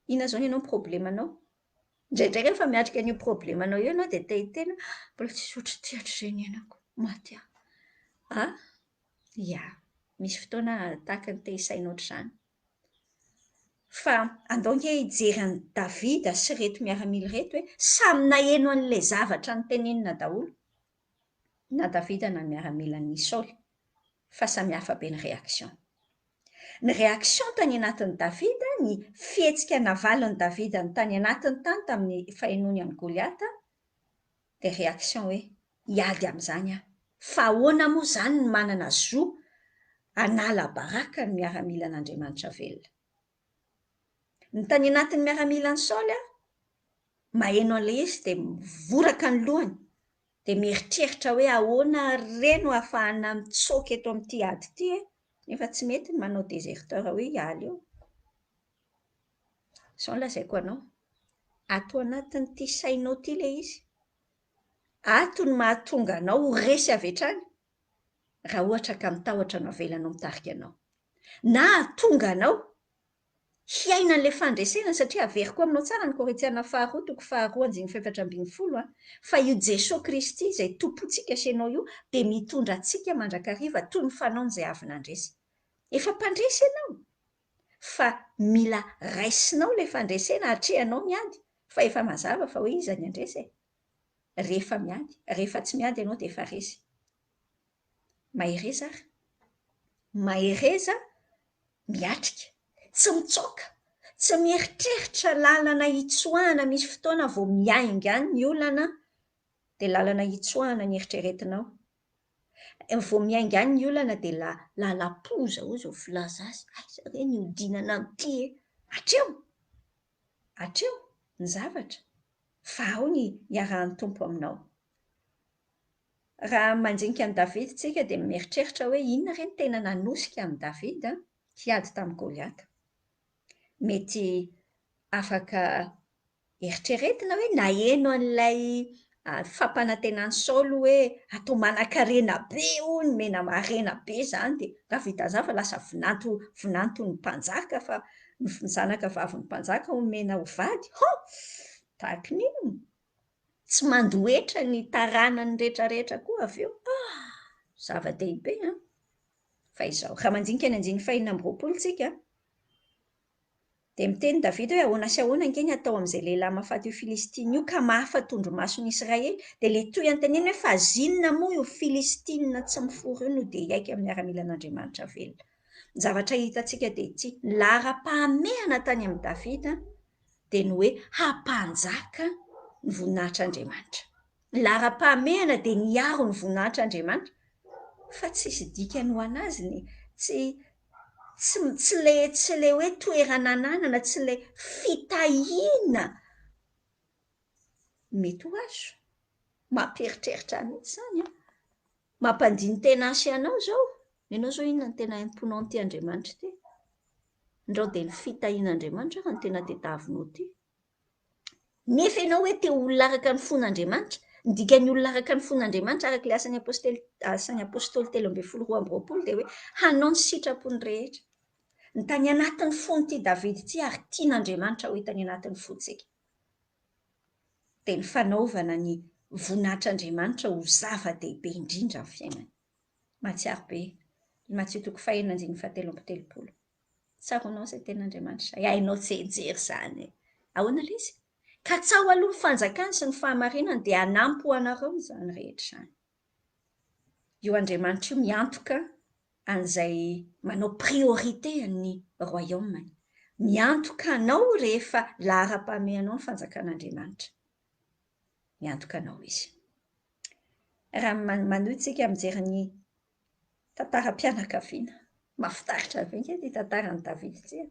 Inona izao ny anao ny problemanao? Indraindray rehefa miatrika an'io problemanao io ianao dia te hiteny hoe mbola tsisy ohatr'ity hatrizay niainako, maty aho. Ah? Ya, misy fotoana tahaka ny te hisaina ohatr'izany. Fa andao ange hijery an'i Davida sy ireto miaramila ireto e, samy naheno an'ilay zavatra notenenina daholo, na Davida na ny miaramilan'i Saoly, fa samy hafa be ny réaction. Ny réaction tany anatin'i Davida, ny fihetsika navalin'i Davida ny tany anatiny tany tamin'ny fahenoany an'i Goliata, dia réaction hoe hiady amin'izany aho. Fa ahoana moa izany no manana zo hanala baraka ny miaramilan'Andriamanitra velona? Ny tany anatin'ny miaramilan'i Saoly, maheno an'ilay izy dia mivoraka ny lohany, dia mieritreritra hoe ahoana re no ahafahana mitsoaka eto amin'ity ady ity e? Nefa tsy mety ny manao déserteur hoe hiala eo. Izao no lazaiko anao, ato anatin'ity sainao ity ilay izy. Ato no mahatonga anao ho resy avy hatrany raha ohatra ka ny tahotra no avelanao mitarika anao. Na hahatonga anao hiaina an'ilay fandresena satria averiko aminao tsara ny Korintiana faharoa toko faharoa andininy fahefatra ambin'ny folo a, fa io Jesoa Kristy izay Tompontsika sy ianao io dia mitondra antsika mandrakariva toy ny fanaony izay avy nandresy. Efa mpandresy ianao fa mila raisinao ilay fandresena atrehanao ny ady fa efa mazava fa hoe iza ny handresy e! Rehefa miady, rehefa tsy miady ianao dia efa resy. Mahereza ary. Mahereza miatrika, tsy mitsoaka, tsy mieritreritra lalana hitsoahana misy fotoana vao miainga any ny olana dia lalana hitsoahana ny eritreretinao. Vao miainga any ny olana dia la lalam-poza hoy izao filaza azy, aiza re ny hiodinana amin'ity e! Hatreo! Hatreo ny zavatra fa ao ny iarahan'ny Tompo aminao. Raha mandinika an'i Davida isika dia mieritreritra hoe inona re no tena nanosika an'i Davida hiady tamin'i Goliata. Mety afaka. Eritreretina hoe naheno an'ilay fampanantenan'i Saoly hoe atao manankarena be hono, omena harena be izany dia raha vita an'izany fa lasa vinanto vinanton'ny mpanjaka fa ny zanaka vavin'ny mpanjaka omena ho vady. Hon! Tahaka ny inona? Tsy mandoa hetra ny taranany rehetrarehetra koa avy eo. Ah! Zava-dehibe an! Fa izao, raha mandinika ny andininy fahenina amby roapolo tsika, Dia miteny Davida hoe, Ahoana sy ahoana ange ny hatao amin'izay lehilahy mahafaty io Filistina io ka mahafa-tondromason'i Israely? Dia ilay toy anontaniany hoe, Fa zinona moa io Filistina tsy miforo io no dia hiaiky amin'ny miaramilan'Andriamanitra velona? Ny zavatra hitantsika dia ity, ny laharam-pahamehana tany amin'i Davida dia ny hoe hampanjaka ny voninahitr'Andriamanitra. Ny laharam-pahamehana dia ny hiaro ny voninahitr'Andriamanitra, fa tsisy dikany ho an'azy ny tsy tsy tsy le tsy le hoe toerana ananana, tsy le fitahiana mety ho azo. Mampieritreritra ahy mihitsy izany an! Mampandini-tena ahy sy anao izao. Ianao izao inona no tena aim-ponao an'ity Andriamanitra ity? Ndrao dia ny fitahian'Andriamanitra ary no tena tadiavinao ity. Nefa ianao hoe te ho olona araka ny fon'Andriamanitra. Ny dikan'ny olona araka ny fon'Andriamanitra araka ilay asan'ny apostely asan'ny apostoly 13:22 dia hoe hanao ny sitrapony rehetra. Ny tany anatin'ny fon'ity Davida ity ary tian'Andriamanitra ho hitany anatin'ny fontsika. Dia ny fanaovana ny voninahitr'Andriamanitra ho zava-dehibe indrindra amin'ny fiainany. Mahatsiaro be. Matio toko fahenina andininy fahatelo amby telopolo. Tsaroanao izay tenin'Andriamanitra izay. Hainao tsianjery izany e. Ahoana ilay izy? Katsaho aloha ny fanjakany sy ny fahamarinany dia hanampy ho anareo izany rehetra izany. Io Andriamanitra io miantoka an'izay manao priorité an'ny royaume-ny. Miantoka anao rehefa laharam-pahamehanao ny fanjakan'Andriamanitra. Miantoka anao izy. Raha manohy tsika mijery ny Tantaram-pianakaviana. Mahafinaritra be ange ity tantaran'i Davida ity e.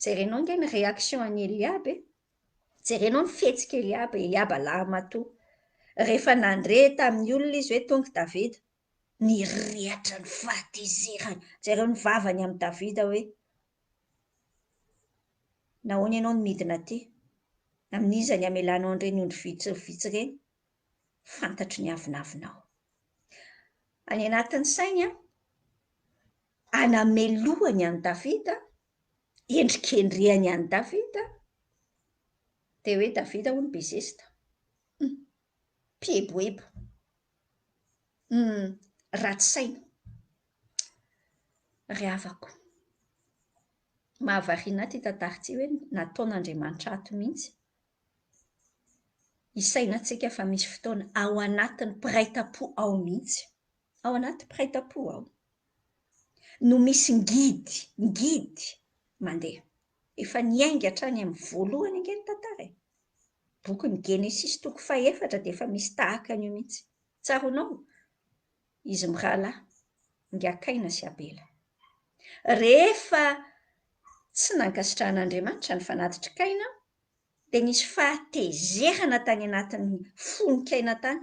Jerenao ange ny réaction an'i Eliaba e. Jerenao ny fihetsik'i Eliaba, Eliaba lahimatoa. Rehefa nandre tamin'ny olona izy hoe tonga i Davida, nirehatra ny fahatezerany. Jereo ny vavany amin'i Davida hoe, nahoana ianao no midina aty? Amin'iza ny hamelanao an'ireny ondry vitsy vitsy ireny? Fantatro ny avonavonao. Any anatin'ny sainy, anamelohany an'i Davida, endrikendrehany an'i Davida, dia hoe Davida hono be zesta, mpieboebo, ratsy saina. Ry havako, mahavariana ahy ity tantara ity hoe nataon'Andriamanitra ato mihitsy. Isainantsika fa misy fotoana ao anatin'ny mpiray tampo ao mihitsy, ao anaty mpiray tampo ao, no misy ngidy, ngidy mandeha. Efa niainga hatrany amin'ny voalohany ange ny tantara e! Bokin'ny Genesisy toko fahefatra dia efa misy tahaka an'io mihitsy. Tsaroanao? Izy mirahalahy, Ingahy Kaina sy Abela. Rehefa tsy nankasitrahan'Andriamanitra ny fanatitr'i Kaina, dia nisy fahatezerana tany anatin'ny fon'i Kaina tany.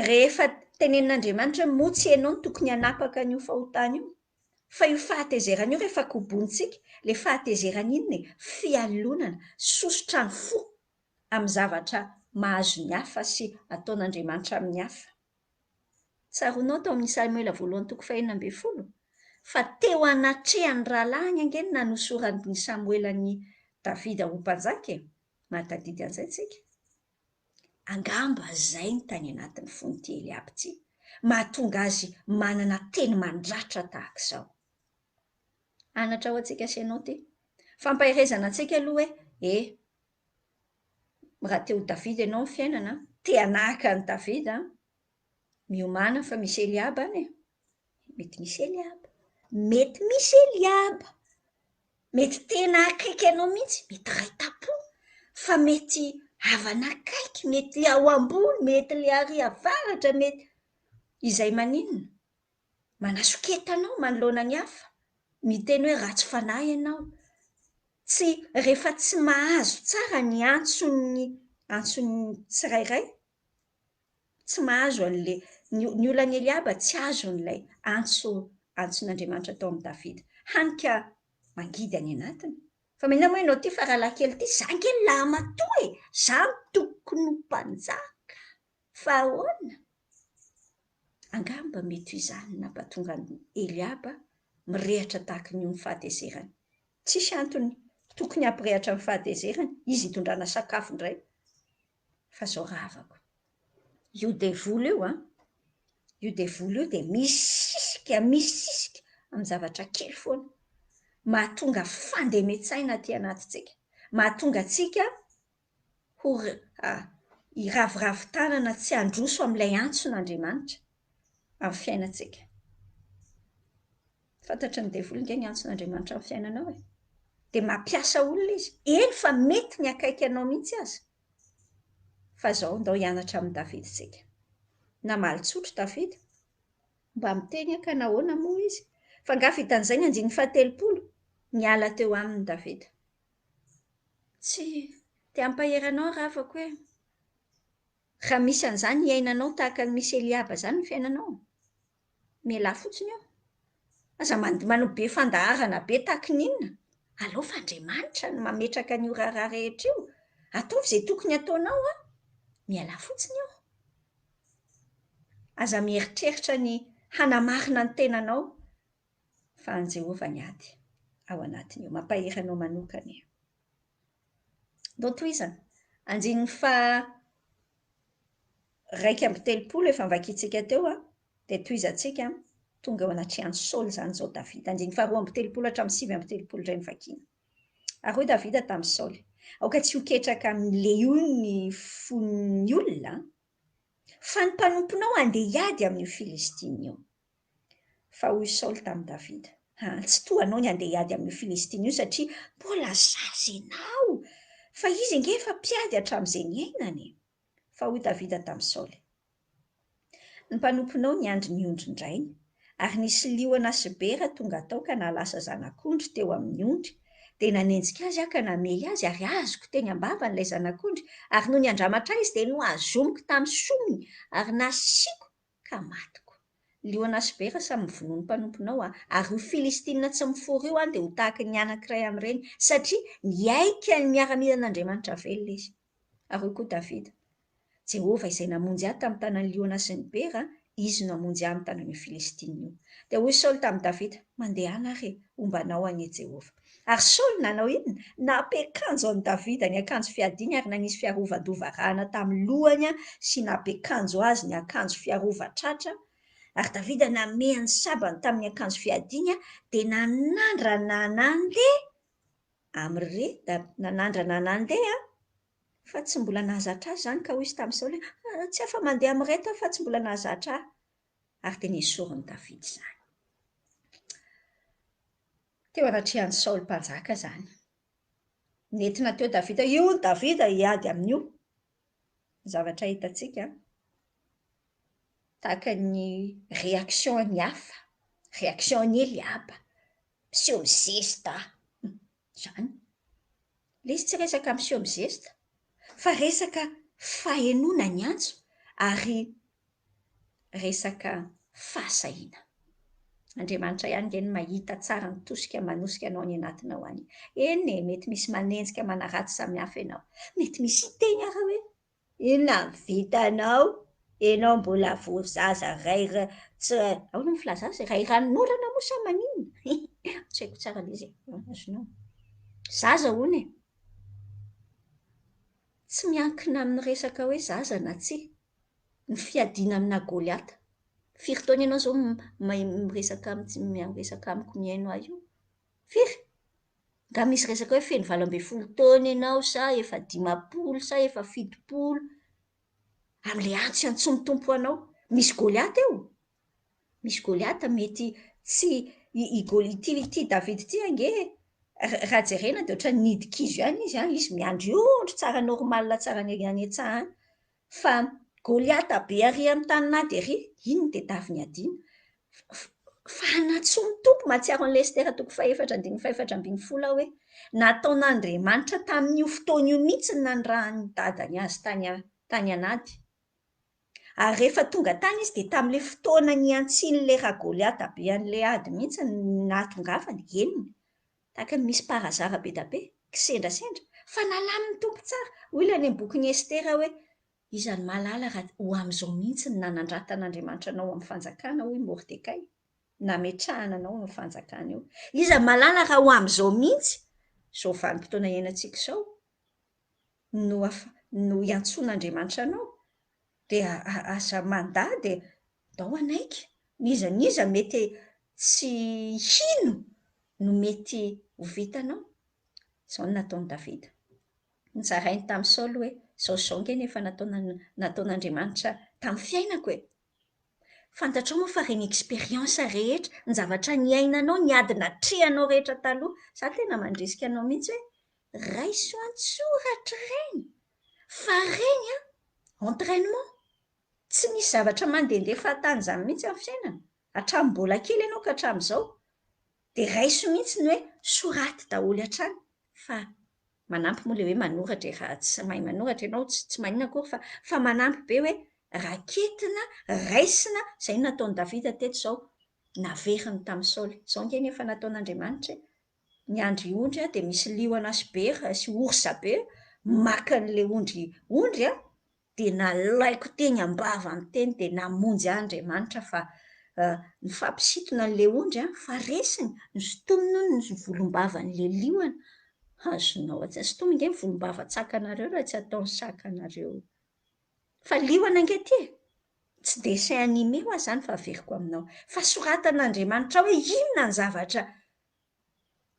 Rehefa tenenin'Andriamanitra hoe moa tsy ianao no tokony hanapaka an'io fahotana io? Fa io fahatezerana io rehefa kobonintsika, ilay fahatezerana inona e? Fialonana, sosotra ny fo amin'ny zavatra mahazo ny hafa sy ataon'Andriamanitra amin'ny hafa. Tsaroanao tao amin'ny Samoela voalohany toko fahenina ambin'ny folo fa teo anatrehan'ny rahalahiny ange no nanosoran'i Samoela an'i Davida ho mpanjaka e! Mahatadidy an'izay tsika? Angamba izay no tany anatin'ny fon'ity Eliaba ity, mahatonga azy manana teny mandratra tahaka izao. Anatra ho antsika sy ianao ity. Fampaherezana antsika aloha hoe, e, raha te ho Davida ianao amin'ny fiainana, te hanahaka an'i Davida, miomàna fa misy Eliaba any e. Mety misy Eliaba. Mety misy Eliaba. Mety tena akaiky anao mihitsy, mety iray tam-po, fa mety havana akaiky, mety le ao ambony, mety le ary avaratra, mety izay maninona? Manasoketa anao manoloana ny hafa, miteny hoe ratsy fanahy ianao. Tsy, rehefa tsy mahazo tsara ny antson'ny antson'ny tsirairay, tsy mahazo an'ilay, ny ny olan'i Eliaba tsy azon'ilay antso antson'Andriamanitra tao amin'i Davida. Hany ka mangidy any anatiny. Fa maninona moa ianao ity faralahy kely ity? Za ange lahimatoa e! Za no tokony ho mpanjaka. Fa ahoana? Angamba mety ho izany no nampatonga an'i Eliaba mirehatra tahaka ny io ny fahatezerany. Tsisy antony tokony hampirehatra ny fahatezerany, izy hitondrana sakafo indray. Fa izao rahavako, io devoly io an, io devoly io dia misisika, misisika amin'ny zavatra kely foana. Mahatonga fandemen-tsaina aty anatintsika. Mahatonga antsika ho hiraviravy tanana tsy handroso amin'ilay antson'Andriamanitra amin'ny fiainantsika. Fantatry ny devoly ange ny antson'Andriamanitra amin'ny fiainanao e. Dia mampiasa olona izy. Eny fa mety ny akaiky anao mihitsy aza. Fa izao, ndao hianatra amin'i Davida isika. Namaly tsotra Davida. Mba miteny aho ka nahoana moa izy? Fa angaha vitan'izay ny andininy fahatelopolo? Niala teo aminy Davida. Tsy te hampahery anao aho rahavako hoe, raha misy an'izany iainanao tahaka ny misy Eliaba izany ny fiainanao, mialà fotsiny eo. Aza manao be fandaharana be tahaky ny inona. Aleo fa Andriamanitra no mametraka an'io raharaha rehetra io. Ataovy izay tokony hataonao an! Mialà fotsiny eo. Aza mieritreritra ny hanamarina ny tenanao fa an'i Jehovah ny ady ao anatin'io. Mampahery anao manokana e. Ndao tohizana. Andininy faha 31 efa novakintsika teo an, dia tohizantsika tonga eo anatrehan'i Saoly izany izao Davida. Andininy faha 32 hatramin'ny 39 indray no vakiana. Ary hoy Davida tamin'i Saoly, Aoka tsy ho ketraka amin'ny lehio ny fon'ny olona, fa ny mpanomponao handeha hiady amin'io Filistina io. Fa hoy Saoly tamin'i Davida, Ha, tsy toa anao ny handeha hiady amin'io Filistina io, satria mbola zaza ianao, fa izy ange efa mpiady hatramin'izay niainany e! Fa hoy Davida tamin'i Saoly, Ny mpanomponao niandry ny ondrin-drainy, ary nisy liona sy bera tonga tao ka nahalasa zanak'ondry teo amin'ny ondry, dia nanenjika azy aho ka namely azy, ary azoko teny am-bavany ilay zanak'ondry, ary nony handramatra ahy izy dia nohazomiko tamin'ny somony, ary nasiako ka matiko. Liona sy bera samy mivonoa ny mpanomponao aho, ary io Filistina tsy miforo io dia ho tahaka ny anankiray amin'ireny, satria nihaika ny miaramilan'Andriamanitra velona izy. Ary hoy koa Davida, Jehovah izay namonjy ahy tamin'ny tanan'ny liona sy ny bera, izy no hamonjy ahy amin'ny tanan'io Filistina io. Dia hoy Saoly tamin'i Davida, Mandehana àry e, homba anao anie Jehovah. Ary Saoly nanao inona? Nampiakanjo an'i Davida ny akanjo fiadiany ary nanisy fiarovan-doha varahana tamin'ny lohany sy nampiakanjo azy ny akanjo fiarovan-tratra. Ary Davida namehy ny sabany tamin'ny akanjo fiadiany dia nanandrana nandeha amin'ireto, nanandrana nandeha fa tsy mbola nahazatra azy izany ka hoy izy tamin'i Saoly hoe, Tsy afa-mandeha amin'ireto aho fa tsy mbola nahazatra ahy. Ary dia nesorin'i Davida izany. Teo anatrehan'i Saoly mpanjaka izany. Nentina teo Davida, io hono Davida hiady amin'io. Ny zavatra hitantsika, tahaka ny réaction an'ny hafa, réaction an'i Eliaba, miseho mizesta, izany. Ilay izy tsy resaka miseho mizesta, fa resaka fahenoana ny antso ary resaka fahasahiana. Andriamanitra ihany ange no mahita tsara ny tosika manosika anao any anatinao any. Eny e, mety misy manenjika manaratsy samihafa ianao. Mety misy hiteny ara hoe, inona ny vitanao? Ianao mbola vao zaza ray tsy ahoana ny filaza azy? Ray ranonorana moa sa maninona? Tsy haiko tsara ilay izy e. Azonao. Zaza hono e. Tsy miankina amin'ny resaka hoe zaza na tsia ny fiadiana amina Goliata. Firy taona ianao izao miresaka miresaka amiko mihaino ahy io? Firy? Nga misy resaka hoe feno 18 taona ianao sa efa 50 sa efa 70? Amin'ilay antso iantsoan'ny Tompo anao. Misy Goliata eo. Misy Goliata mety tsy i Goli ity ity Davida ity ange raha jerena dia ohatran'ny nidi-kizo ihany izy an, izy miandry ondry tsara normal tsara any any an-tsaha any. Fa Goliata be ary amin'ny tanin'ady ery, iny no tadiaviny hadiana. Fa nantsoin'ny Tompo, mahatsiaro an'i Estera toko fahefatra andininy faha-14 aho hoe nataon'Andriamanitra tamin'io fotoana io mihitsy ny nanirahan'ny dadany azy tany tany an'ady. Ary rehefa tonga tany izy dia tamin'ilay fotoana nihantsian'ilay Ragoliata be an'ilay ady mihitsy no nahatongavany, henony. Tahaka ny misy par hasard be da be, kisendrasendra, fa nalamin'ny Tompo tsara. Hoy ilay any amin'ny bokin'i Estera hoe, Iza no mahalala raha ho amin'izao mihitsy no nanandratan'Andriamanitra anao amin'ny fanjakana, hoy Mordekay, nametrahana anao amin'ny fanjakana io. Iza no mahalala raha ho amin'izao mihitsy, izao vanim-potoana iainantsika izao, no afa, no iantsoan'Andriamanitra anao? Dia aza mandà dia ndao hanaiky. N'iza n'iza mety tsy hino no mety ho vitanao. Izao no nataon'i Davida. Nozarainy tamin'i Saoly hoe, Izao sy izao ange no efa nataon'Andriamanitra tamin'ny fiainako e! Fantatrao moa fa ireny expérience rehetra, ny zavatra niainanao, ny ady natrehanao rehetra taloha, izaho tena mandrisika anao mihitsy hoe, raiso an-tsoratra ireny, fa ireny an, entrainement, tsy misy zavatra mandehandeha fahatany izany mihitsy amin'ny fiainana, hatramin'ny mbola kely ianao ka hatramin'izao, dia raiso mihitsy ny hoe soraty daholo hatrany fa manampy moa ilay hoe manoratra e, raha tsy mahay manoratra ianao tsy tsy maninona akory fa fa manampy be hoe raketina, raisina, izay no nataon'i Davida teto izao, naveriny tamin'i Saoly. Izao ange no efa nataon'Andriamanitra e, niandry ondry aho dia misy liona sy bera sy orsa be maka an'ilay ondry ondry an, dia nalaiko teny am-bavany teny dia namonjy ahy Andriamanitra fa nifampisintona an'ilay ondry an, fa resiny, nosintominy hono ny volombavan'ilay liona, azonao an-tsaina, sintominy ange ny volombavan-tsakanareo raha tsy ataony sakanareo, fa liona ange ity e! Tsy dessin animé hoa izany fa averiko aminao, fa soratan'Andriamanitra ao hoe inona ny zavatra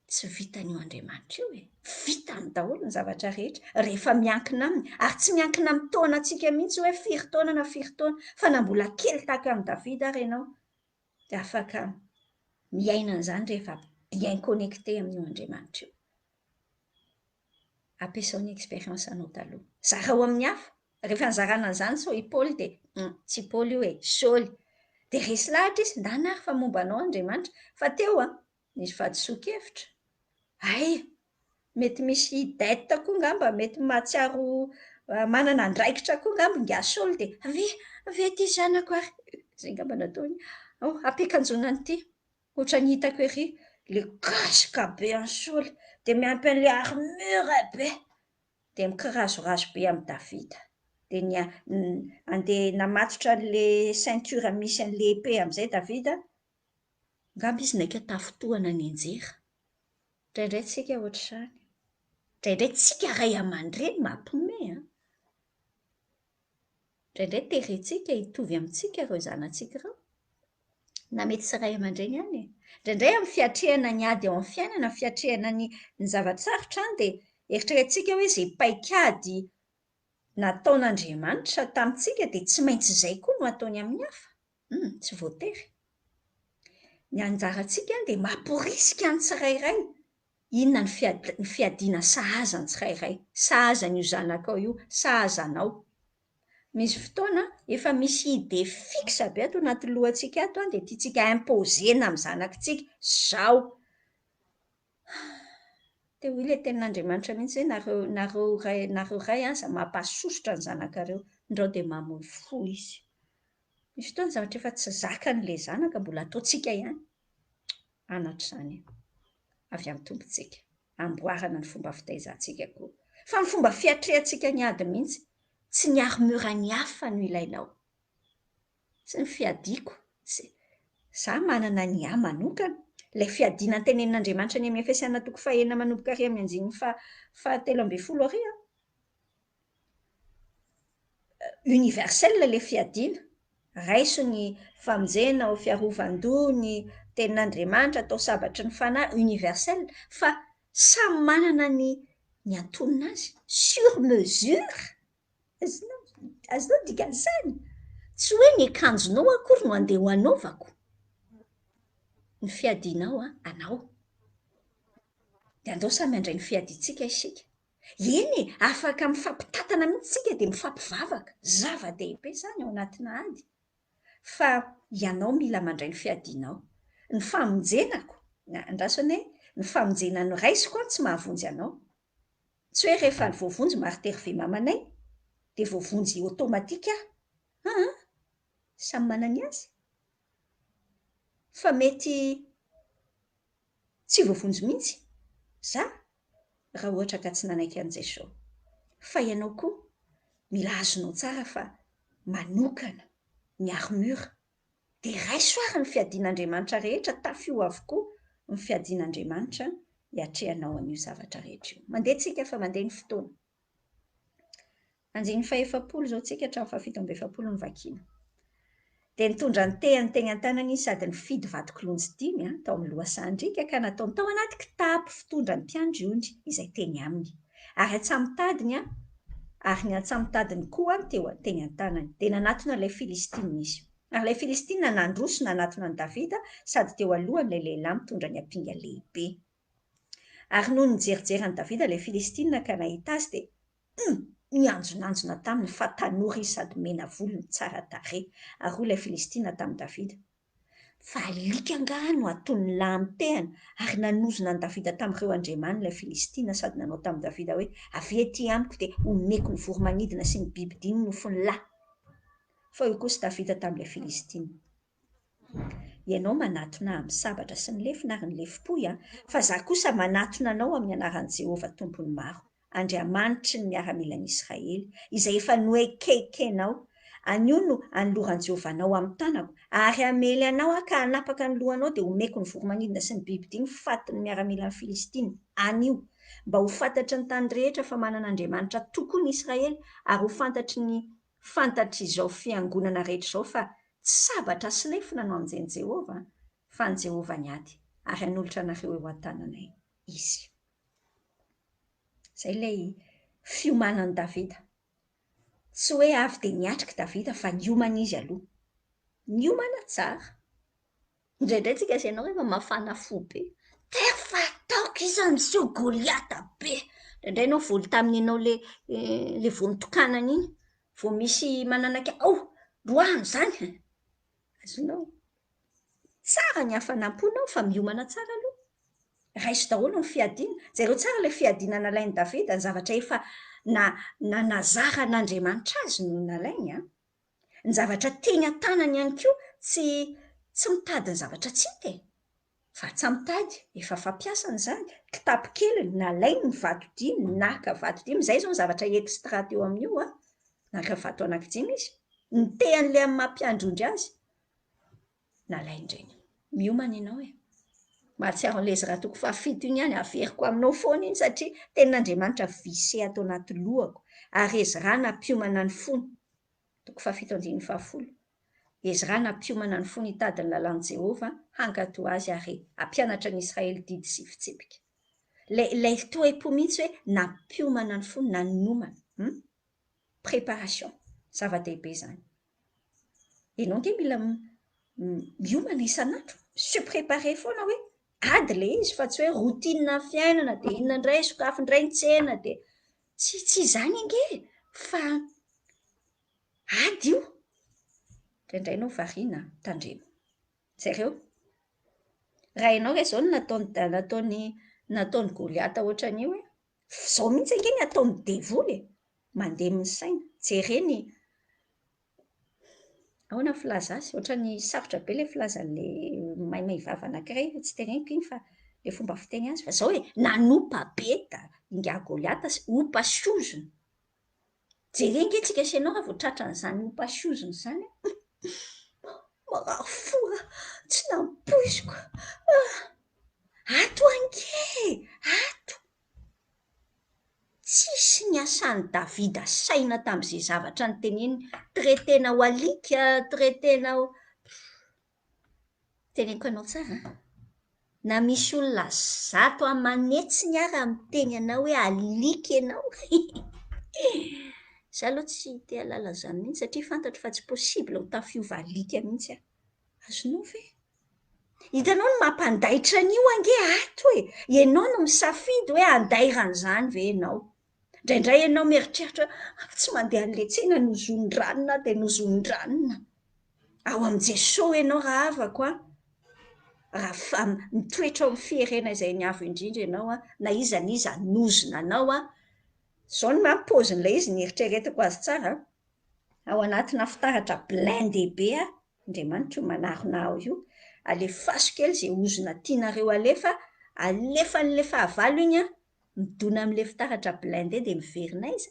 Tsy vitan'io Andriamanitra io e! Vitany daholo ny zavatra rehetra rehefa miankina aminy, ary tsy miankina amin'ny taonantsika mihitsy hoe firy taona na firy taona, fa na mbola kely tahaka an'i Davida ary ianao dia afaka miaina an'izany rehefa bien connecté amin'io Andriamanitra io. Ampiasao ny expérience anao taloha. Zarao amin'ny hafa. Rehefa nizarana an'izany sao i Paoly dia, hum, tsy i Paoly io e, Saoly. Dia resy lahatra izy, ndana ary fa momba anao Andriamanitra. Fa teo an, Nisy fahadisoan-kevitra? Hay! Mety misy dette koa angamba, mety mahatsiaro manana andraikitra koa angamba ingahy Saoly dia avia, avia aty zanako ary. Izay angamba no ataony. Ao, ampiakanjoana an'ity. Ohatran'ny hitako ery ilay casque be an'i Saoly, dia miampy an'ilay armure be. Dia mikirazorazo be amin'i Davida. Dia ny andeha namatotra an'ilay ceinture misy an'ilay épée amin'izay Davida. Angamba izy naika tafintohana nianjera. Indraindray tsika ohatr'izany. Indraindray tsika ray aman-dreny mampime an! Indraindray terentsika hitovy amintsika ireo zanatsika ireo. Na mety tsy ray aman-dreny ihany e! Indraindray amin'ny fiatrehana ny ady eo amin'ny fiainana, fiatrehana ny ny zava-tsarotra an, dia eritreretintsika hoe izay paikady nataon'Andriamanitra tamintsika dia tsy maintsy izay koa no ataony amin'ny hafa. Hum, tsy voatery. Ny anjarantsika dia mamporisika ny tsirairay. Inona ny fiad- ny fiadiana sahaza ny tsirairay, sahaza an'io zanakao io, sahaza anao. Misy fotoana efa misy idée fixe be ato anaty lohantsika ato an, dia tiantsika imposer-na amin'ny zanakitsika, zao. Te ho ilay tenin'Andriamanitra mihitsy hoe nareo, nareo ray, nareo ray aza mampasosotra ny zanakareo, ndrao dia mamoy fo izy. Misy fotoana zavatra efa tsy zakan'ilay zanaka mbola ataontsika ihany. Anatra izany avy amin'ny Tompontsika. Amboarana ny fomba fitaizantsika koa. Fa ny fomba fiatrehantsika ny ady mihitsy, tsy ny armure ny hafa no ilainao. Tsy ny fiadiako, tsy, za manana ny ahy manokana. Ilay fiadiana antenenin'Andriamanitra any amin'ny Efesiana toko fahenina manomboka ary amin'ny andininy faha fahatelo ambin'ny folo ary an. Universel ilay fiadiana. Raiso ny famonjena ho fiarovan-doha, ny tenin'Andriamanitra atao sabatry ny fanahy, universel. Fa samy manana ny ny antonona azy, sur mesure. Azonao, azonao ny dikan'izany? Tsy hoe ny akanjonao akory no andeha ho anaovako. Ny fiadianao an, anao. Dia andao samy handray ny fiadiantsika isika. Eny e, afaka mifampitantana mihitsy isika dia mifampivavaka. Zava-dehibe izany ao anatina ady. Fa ianao mila mandray ny fiadianao. Ny famonjenako, andraso anie, ny famonjena noraisiko an tsy mahavonjy anao. Tsy hoe rehefa voavonjy Marthe Hervé mamanay dia voavonjy automatique aho. Aa! Samy manana ny azy. Fa mety tsy voavonjy mihitsy. Za raha ohatra ka tsy nanaiky an'i Jesoa. Fa ianao koa mila azonao tsara fa manokana ny armure dia raiso ary ny fiadian'Andriamanitra rehetra, tafio avokoa ny fiadian'Andriamanitra hiatrehanao an'io zavatra rehetra io. Mandeha tsika fa mandeha ny fotoana. Andininy fahefapolo izao tsika hatramin'ny fahafito amby efapolo no vakiana. Dia nitondra ny tehany teny an-tanany izy sady nifidy vato kilonjy dimy tao amin'ny lohasahan-driaka ka nataony tao anaty kitapo fitondran'ny mpiandry ondry izay teny aminy. Ary antsamotadiny ary ny antsamotadiny koa teo teny an-tanany. Dia nanatona ilay Filistina izy. Ary ilay Filistina nandroso nanatona an'i Davida sady teo alohany ilay lehilahy mitondra ny ampinga lehibe. Ary nony nijerijery an'i Davida ilay Filistina ka nahita azy dia nianjonanjona taminy fa tanora izy sady mena volo no tsara tarehy. Ary hoy ilay Filistina tamin'i Davida, Fa alika angaha no hatonin'ny lahy amin'ny tehana? Ary nanozona an'i Davida tamin'ireo andriamaniny ilay Filistina sady nanao tamin'i Davida hoe, Avia ety amiko dia homeko ny voro-manidina sy ny bibidia ny nofon'ny lahy. Fa hoy kosa Davida tamin'ilay Filistina, Ianao manatona ahy amin'ny sabatra sy ny lefona ary ny lefom-pohy, fa izaho kosa manatona anao amin'ny anaran'i Jehovah Tompon'ny maro, Andriamanitry ny miaramilan'i Israely, izay efa noekekenao. Anio no hanoloran'i Jehovah anao amin'ny tanako, ary hamely anao aho ka hanapaka ny lohanao, dia homeko ny voro-manidina sy ny bibidia ny fatin'ny miaramilan'ny Filistina, anio, mba ho fantatry ny tany rehetra fa manana Andriamanitra tokoa ny Israely, ary ho fantatry ny Fantatr'izao fiangonana rehetra izao fa tsy sabatra sy lefona no hamonjen'i Jehovah, fa an'i Jehovah ny ady, ary hanolotra anareo eo an-tananay izy. Izay ilay fiomanan'i Davida. Tsy hoe avy dia niatrika i Davida fa niomana izy aloha. Niomana tsara. Indraindray tsika sy ianao rehefa mafana fo be, efa ataoko iza miseho Goliata be. Indraindray ianao voly tamin'ny ianao le le vao nitokanana iny, vao misy mananaka, ao, roahina izany. Azonao? Tsara ny hafanam-ponao fa miomana tsara aloha. Raiso daholo ny fiadiana. Jereo tsara ilay fiadiana nalain'i Davida, ny zavatra efa na nanazaran'Andriamanitra azy no nalainy an. Ny zavatra teny an-tanany ihany koa tsy tsy mitady ny zavatra tsy hita e! Fa tsa mitady, efa fampiasany izany, kitapo keliny, nalainy ny vato dimy, naka vato dimy, izay izao ny zavatra extra teo amin'io an, naka vato anankidimy izy, nitehany ilay amin'ny maha mpiandry ondry azy, nalainy ireny. Miomana ianao e! Mahatsiaro an'ilay Ezra toko fahafito iny ihany, averiko aminao foana iny satria tenin'Andriamanitra vissé ato anaty lohako, ary Ezra nampiomana ny fony. Toko fahafito andininy fahafolo. Ezra nampiomana ny fony hitady ny lalàn'i Jehovah, hankatò azy ary hampianatra ny Israely didy sy fitsipika. Ilay, ilay toe-po mihitsy hoe nampiomana ny fony, nanomana. Hum? Préparation. Zava-dehibe izany. Ianao ange mila miomana isan'andro, se préparer foana hoe ady ilay izy fa tsy hoe routine fiainana dia inona indray, sokafy indray ny tsena dia Tsy tsy izany ange e! Fa ady io! Indraindray ianao variana an, tandremo. Jereo. Raha ianao ve izao no nataon'i nataon'i nataon'i Goliata ohatran'io e? F'izao mihitsy ange ny ataon'ny devoly e! Mandemy ny saina. Jereny Ahoana ny filaza azy? Ohatran'ny sarotra be ilay filazan'ilay maimay vava anankiray, tsy teneniko iny fa ilay fomba fiteny azy. Fa izao e, nanompa be da ingahy Goliata sy ompa sy ozona. Jereo ange tsika sy ianao raha vao tratran'izany ompa sy ozona izany an! Marary fo aho, tsy nampoiziko. Ato ange e! Ato! Tsisy niasan'i Davida saina tamin'izay zavatra noteneniny, traiter-na ho alika, traiter-na ho. Teneniko anao tsara an! Na misy olona zato aman'hetsiny ara miteny anao hoe alika ianao, za aloha tsy te hahalala an'izany mihitsy satria fantatro fa tsy possible ho tafiova alika mihitsy aho. Azonao ve? Hitanao ny mampandaitra an'io ange ato e! Ianao no misafidy hoe handairan'izany ve ianao. Indraindray ianao mieritreritra hoe tsy mandeha an'ilay tsena nozonin-dranona aho dia nozonin-dranona. Ao amin'i Jesoa ianao rahavako a! Raha fa mitoetra ao amin'ny fierena izay ny Avo Indrindra ianao a, na iza na iza hanozona anao a, izao no maha paozin'ilay izy, ny eritreretako azy tsara a, ao anatina fitaratra blindé be aho, Andriamanitra io manarona ahy io, alefaso kely izay ozona tianareo alefa Alefan'ilay fahavalo iny an, midona amin'ilay fitaratra blindé dia miverina aiza?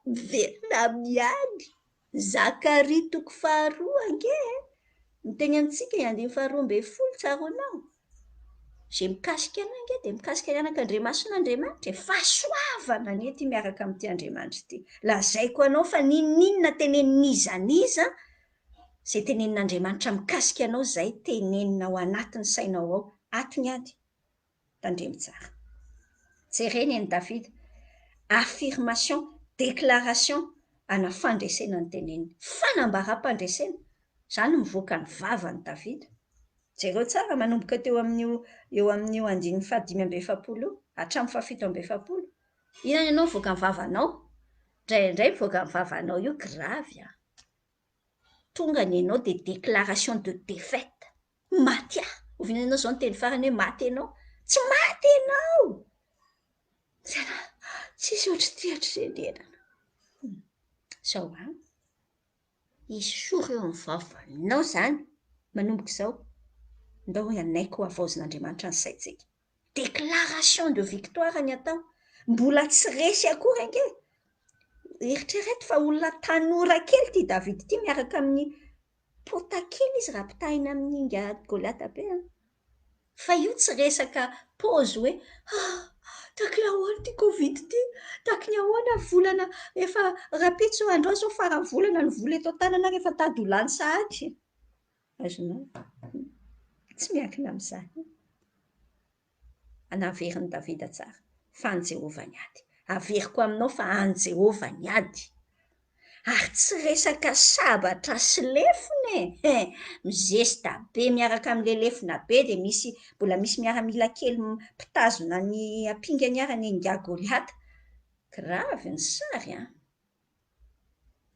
Miverina aminy ihany. Zakaria toko faharoa ange e! Miteny amintsika ny andininy faharoa ambin'ny folo, tsaroanao? Izay mikasika anay ange dia mikasika ny anak'Andriamasina Andriamanitra e! Fahasoavana anie ity miaraka amin'ity Andriamanitra ity. Lazaiko anao fa n'inon'inona tenenin'iza n'iza, izay tenenin'Andriamanitra mikasika anao izay tenenina ao anatin'ny sainao ao. Ato ny ady. Tandremo tsara. Jerena eny Davida. Affirmation, déclaration ana fandresena ny teneniny. Fanambaram-pandresena. Izany mivoaka ny vavan'i Davida. Jereo tsara manomboka teo amin'io eo amin'io andininy fahadimy amby efapolo io hatramin'ny fahafito amby efapolo. Inona ianao mivoaka ny vavanao? Indraindray mivoaka ny vavanao io gravy an! Tonga ny anao dia déclaration de défaite. Maty aho. Oviana ianao izao niteny farany hoe maty ianao? Tsy maty ianao! Tena tsisy ohatr'ity hatrizay niainana. Izao an! Esory eo amin'ny vavanao izany manomboka izao. Ndao hanaiky ho havaozin'Andriamanitra ny saintsika. Déclaration de victoire ny atao. Mbola tsy resy akory ange. Eritrereto fa olona tanora kely ity David ity miaraka amin'ny pota kely izy raha ampitahaina amin'ny ingahy Goliata be an. Fa io tsy resaka paozy hoe ah, taky ny ahoana ity covid ity, taky ny ahoana volana efa rahampitso androany izao faran'ny volana ny vola eto an-tanana ary efa tady ho lany sahady. Azonao? Tsy miankina amin'izany. Naverin'i Davida tsara fa an'i Jehovah ny ady. Averiko aminao fa an'i Jehovah ny ady. Ary tsy resaka sabatra sy lefona e! He! Mizesta be miaraka amin'ilay lefona be dia misy, mbola misy miaramila kely mpitazona ny ampingany ary anie ingahy Goliata. Gravy ny sary an!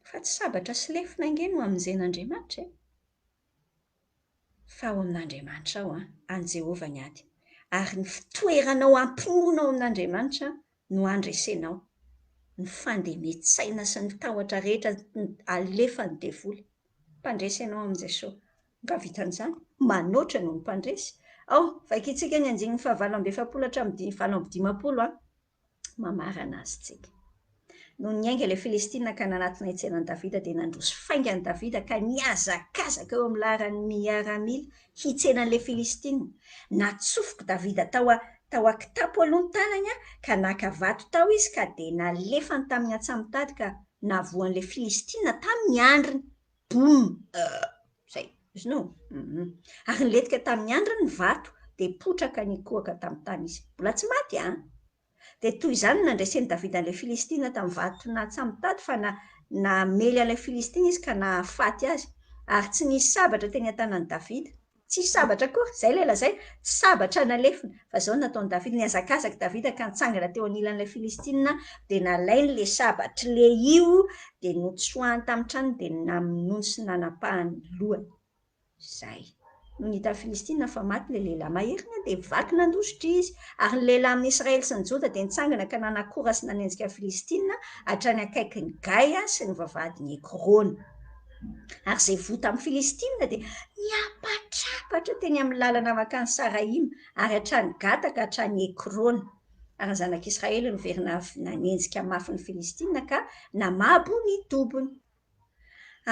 Fa tsy sabatra sy lefona ange no hamonjen'Andriamanitra e! Fa ao amin'Andriamanitra ao an, an'i Jehovah ny ady. Ary ny fitoeranao am-pinoana ao amin'Andriamanitra no handresenao ny fandemen-tsaina sy ny tahotra rehetra alefan'ny devoly. Mpandresy ianao amin'i Jesosy. Nga vitan'izany? Manoatra noho ny mpandresy. Ao, vakintsika ny andininy fahavalo amby efapolo hatramin'ny 58 an. Mamarana azy tsika. Nony niainga ilay Filistina ka nanatona hitsena an'i Davida, dia nandroso faingana Davida ka nihazakazaka eo amin'ny laharan'ny miaramila hitsena an'ilay Filistina. Natsofok'i Davida tao tao an-kitapo aloha ny tanany ka naka vato tao izy ka dia nalefany tamin'ny antsamotady ka nahavoan'ilay Filistina tamin'ny andriny. Boum! Izay. Azonao? Hum. Ary nilentika tamin'ny andriny ny vato, dia potraka nikohaka tamin'ny tany izy. Mbola tsy maty an! Dia toy izany no nandresen'i Davida an'ilay Filistina tamin'ny vato natsamitady, fa na, namely an'ilay Filistina izy ka nahafaty azy. Ary tsy nisy sabatra teny an-tanan'i Davida. Tsisy sabatra akory, izay ilay lazaina, tsy sabatra na lefona. Fa izao no nataon'i Davida, nihazakazaka Davida ka nitsangana teo anilan'ilay Filistina, dia nalainy ilay sabatr'ilay io, dia notsoahany tamin'ny tranony, dia namonoany sy nanapahany ny lohany. Izay. Nony hitan'ny Filistina fa maty ilay lehilahy maheriny, dia vaky nandositra izy. Ary ny lehilahy amin'ny Israely sy ny Joda dia nitsangana ka nanakora sy nanenjika ny Filistina hatrany akaikin'i Gaia sy ny vavahadin'i Ekrona. Ary izay voa tamin'ny Filistina dia niapatrapatra teny amin'ny lalana mankany Saraima, ary hatrany Gata ka hatrany Ekrona. Ary ny zanak'Israely niverina avy nanenjika mafy ny Filistina ka namabo ny tobiny.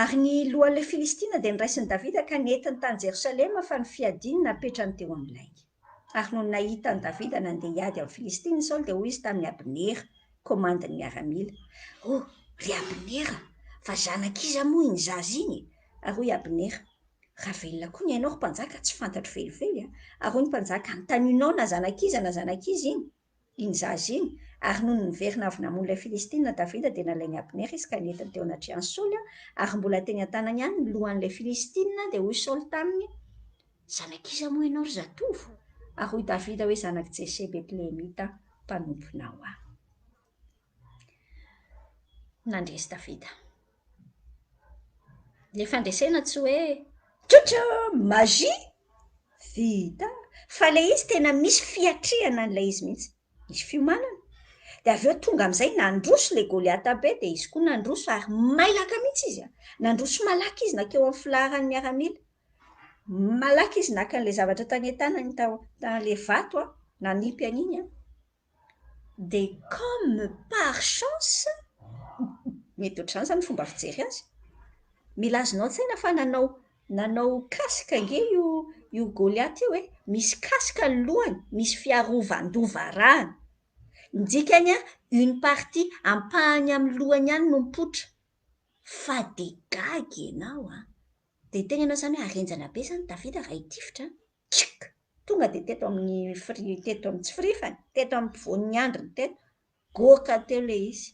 Ary ny lohan'ilay Filistina dia noraisin'i Davida ka nentiny tany Jerosalema, fa ny fiadiany napetrany teo amin'ny lainga. Ary nony nahita an'i Davida nandeha hiady amin'ny Filistina i Saoly, dia hoy izy tamin'i Abnera, komandin'ny miaramila, O, ry Abnera, fa zanak'iza moa iny zaza iny? Ary hoy Abnera, Raha velona koa ny ainao, ry mpanjaka, tsy fantatro velively. Ary hoy ny mpanjaka, Anontanionao na zanak'iza na zanak'iza iny. Iny zaza iny. Ary nony niverina avy namono ilay Filistina Davida, dia nalain'i Abnera izy ka nentiny teo anatrehan'i Saoly, ary mbola teny an-tanany ihany ny lohan'ilay Filistina. Dia hoy Saoly taminy, Zanak'iza moa ianao, ry zatovo? Ary hoy Davida hoe, Zanak'i Jese Betlehemita, mpanomponao aho. Nandresy Davida. Ilay fandresena tsy hoe tchotcho, magie, vita. Fa ilay izy tena misy fiatrehana an'ilay izy mihitsy. Misy fiomanana. Dia avy eo tonga amin'izay nandroso ilay Goliata be, dia izy koa nandroso ary mailaka mihitsy izy. Nandroso malaky izy nankeo amin'ny filaharan'ny miaramila. Malaky izy naka an'ilay zavatra tany an-tanany tao, ilay vato an. Nanipy an'iny an! Dia comme par chance, mety ohatr'izany izany ny fomba fijery azy, mila azonao an-tsaina fa nanao nanao casque ange io io Goliath io e! Misy casque ny lohany, misy fiarovan-doha varahana. Ny dikany an, une partie, ampahany amin'ny lohany ihany no mipoitra. Fa dia gaga ianao an! Dia hiteny ianao izany hoe ary henjana be izany Davida raha hitifitra an! Tchik! Tonga dia teto amin'ny fri, teto amin'ny, tsy firifany, teto ampovoan'ny andriny teto, goaka teo ilay izy.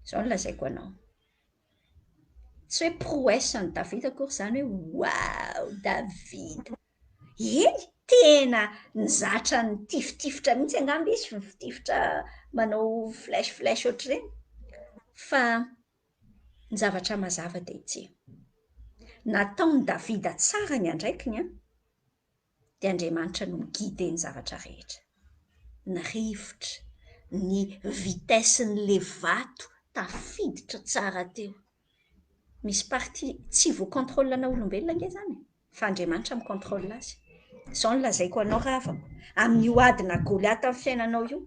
Izao no lazaiko anao. Tsy hoe prouesse an'i Davida akory izany hoe waouh Davida! Eny, tena nizatra nitifitifitra mihitsy angamba izy, mitifitra manao flèche flèche ohatr'ireny. Fa ny zavatra mazava dia ity, nataon'i Davida tsara ny andraikiny an, dia Andriamanitra no mi-guider ny zavatra rehetra. Ny rivotra, ny vitesse-n'ilay vato tafiditra tsara teo. Misy partie tsy voa-contrôle-na olombelona ange izany e! Fa Andriamanitra mi-contrôle azy. Izao no lazaiko anao ravako, amin'io adina Goliata amin'ny fiainanao io,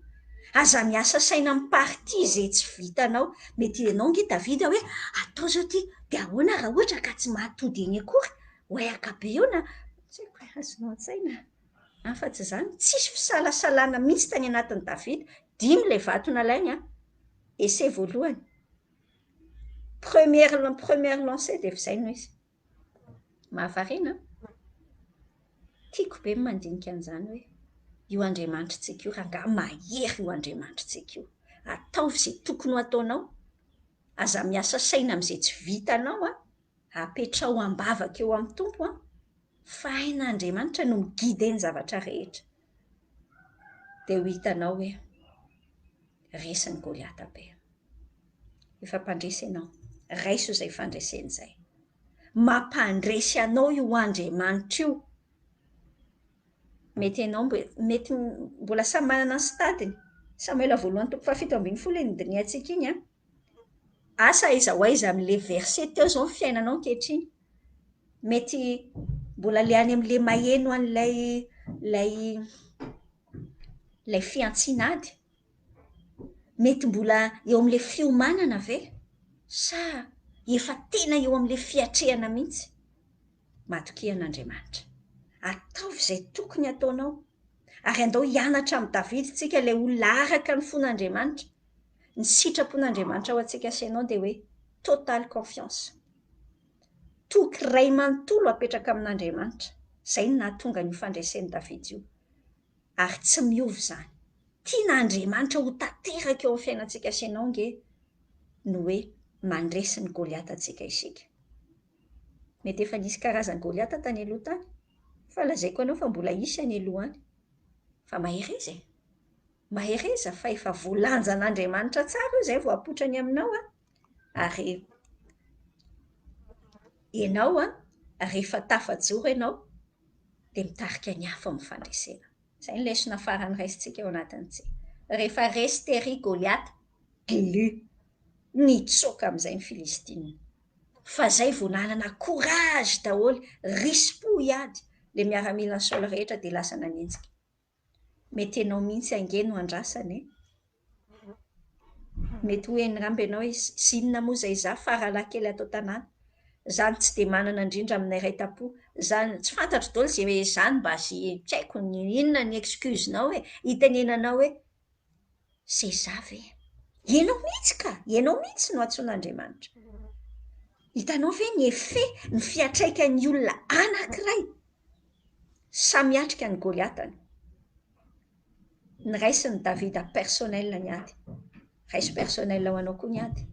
aza miasa saina amin'ny partie izay tsy vitanao. Mety ianao ange Davida hoe atao izao ity, dia ahoana raha ohatra ka tsy mahatody eny akory? Oeaka be eo na tsy haiko hoe azonao an-tsaina. Afa-tsy izany, tsisy fisalasalana mihitsy tany anatin'i Davida. Dimy ilay vato nalainy an! Essai voalohany. Première première lancée dia efa izay no izy. Mahavariana an! Tiako be ny mandinika an'izany hoe io Andriamanitritsika io rangahy mahery io Andriamanitritsika io. Ataovy izay tokony ho ataonao. Aza miasa saina amin'izay tsy vitanao an! Apetraho am-bavaka eo amin'ny Tompo an! Fa hain'Andriamanitra no mi-guider ny zavatra rehetra. Dia ho hitanao hoe resin'i Goliata be. Efa mpandresy ianao. Raiso izay fandresena izay. Mampandresy anao io Andriamanitra io. Mety ianao mbo, mety mbola samy manana ny stade-ny. Samoela voalohany toko fahafito ambin'ny folo iny nodinihantsika iny an. Asa aiza ho aiza amin'ilay verset teo izao ny fiainanao ankehitriny. Mety mbola ilay any amin'ilay maheno an'ilay ilay ilay fihantsiana ady. Mety mbola eo amin'ilay fiomanana ve? Sa efa tena eo amin'ilay fiatrehana mihitsy? Matokia an'Andriamanitra. Ataovy izay tokony hataonao. Ary andao hianatra amin'i Davida isika, ilay olona araka ny fon'Andriamanitra. Ny sitrapon'Andriamanitra ho antsika sy ianao dia hoe totale confiance. Toky iray manontolo apetraka amin'Andriamanitra. Izay no nahatonga an'io fandresen'i Davida io. Ary tsy miova izany. Tian'Andriamanitra ho tanteraka eo amin'ny fiainantsika sy ianao ange ny hoe mandresy ny Goliatantsika isika. Mety efa nisy karazan'i Goliata tany aloha tany, fa lazaiko anao fa mbola hisy any aloha any. Fa mahereza e! Mahereza fa efa voalanjan'Andriamanitra tsara io izay vao apoitrany aminao an! Ary ianao an, rehefa tafajoro ianao dia mitarika ny hafa amin'ny fandresena. Izay ny lesona farany raisintsika ao anatin'ity. Rehefa resy tery Goliata, glu! Nitsoaka amin'izay ny Filistina. Fa izay vao nanana courage daholo, risi-po hiady, ilay miaramilan'i Saoly rehetra dia lasa nanenjika. Mety ianao mihitsy ange no andrasana e! Mety ho eny angamba ianao hoe sy inona moa izay izaho faralahy kely ato an-tanàna. Izaho no tsy dia manana indrindra aminay iray tam-po. Izaho tsy fantatro daholo izay hoe izaho no mba sy tsy haiko ny inona ny excuse-nao e! Hitenenanao hoe c'est izaho ve? Ianao mihitsy ka! Ianao mihitsy no antsoin'Andriamanitra. Hitanao ve ny effet, ny fiantraikan'ny olona anankiray Samy miatrika ny Goliatany. Niraisin'i Davida personnel ny ady. Raiso personnel ho anao koa ny ady.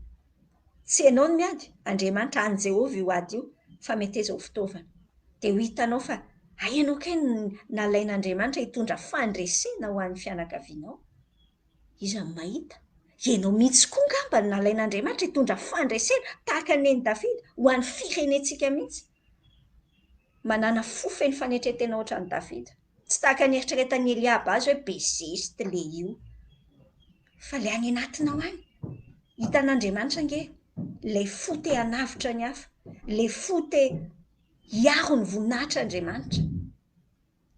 Tsy ianao no miady, Andriamanitra, an'i Jehovah io ady io, fa meteza ho fitaovana. Dia ho hitanao fa hay ianao kay no nalain'Andriamanitra hitondra fandresena ho an'ny fianakavianao. Iza no mahita? Ianao mihitsy koa angamba no nalain'Andriamanitra hitondra fandresena tahaka ny nen'i Davida ho an'ny firenentsika mihitsy. Manàna fo feno fanetren-tena hoatran'i Davida. Tsy tahaka ny eritreretan'i Eliaba azy hoe be zeste le io. Fa ilay any anatinao any, hitan'Andriamanitra ange ilay fo te hanavotra ny hafa, ilay fo te hiaro ny voninahitr'Andriamanitra,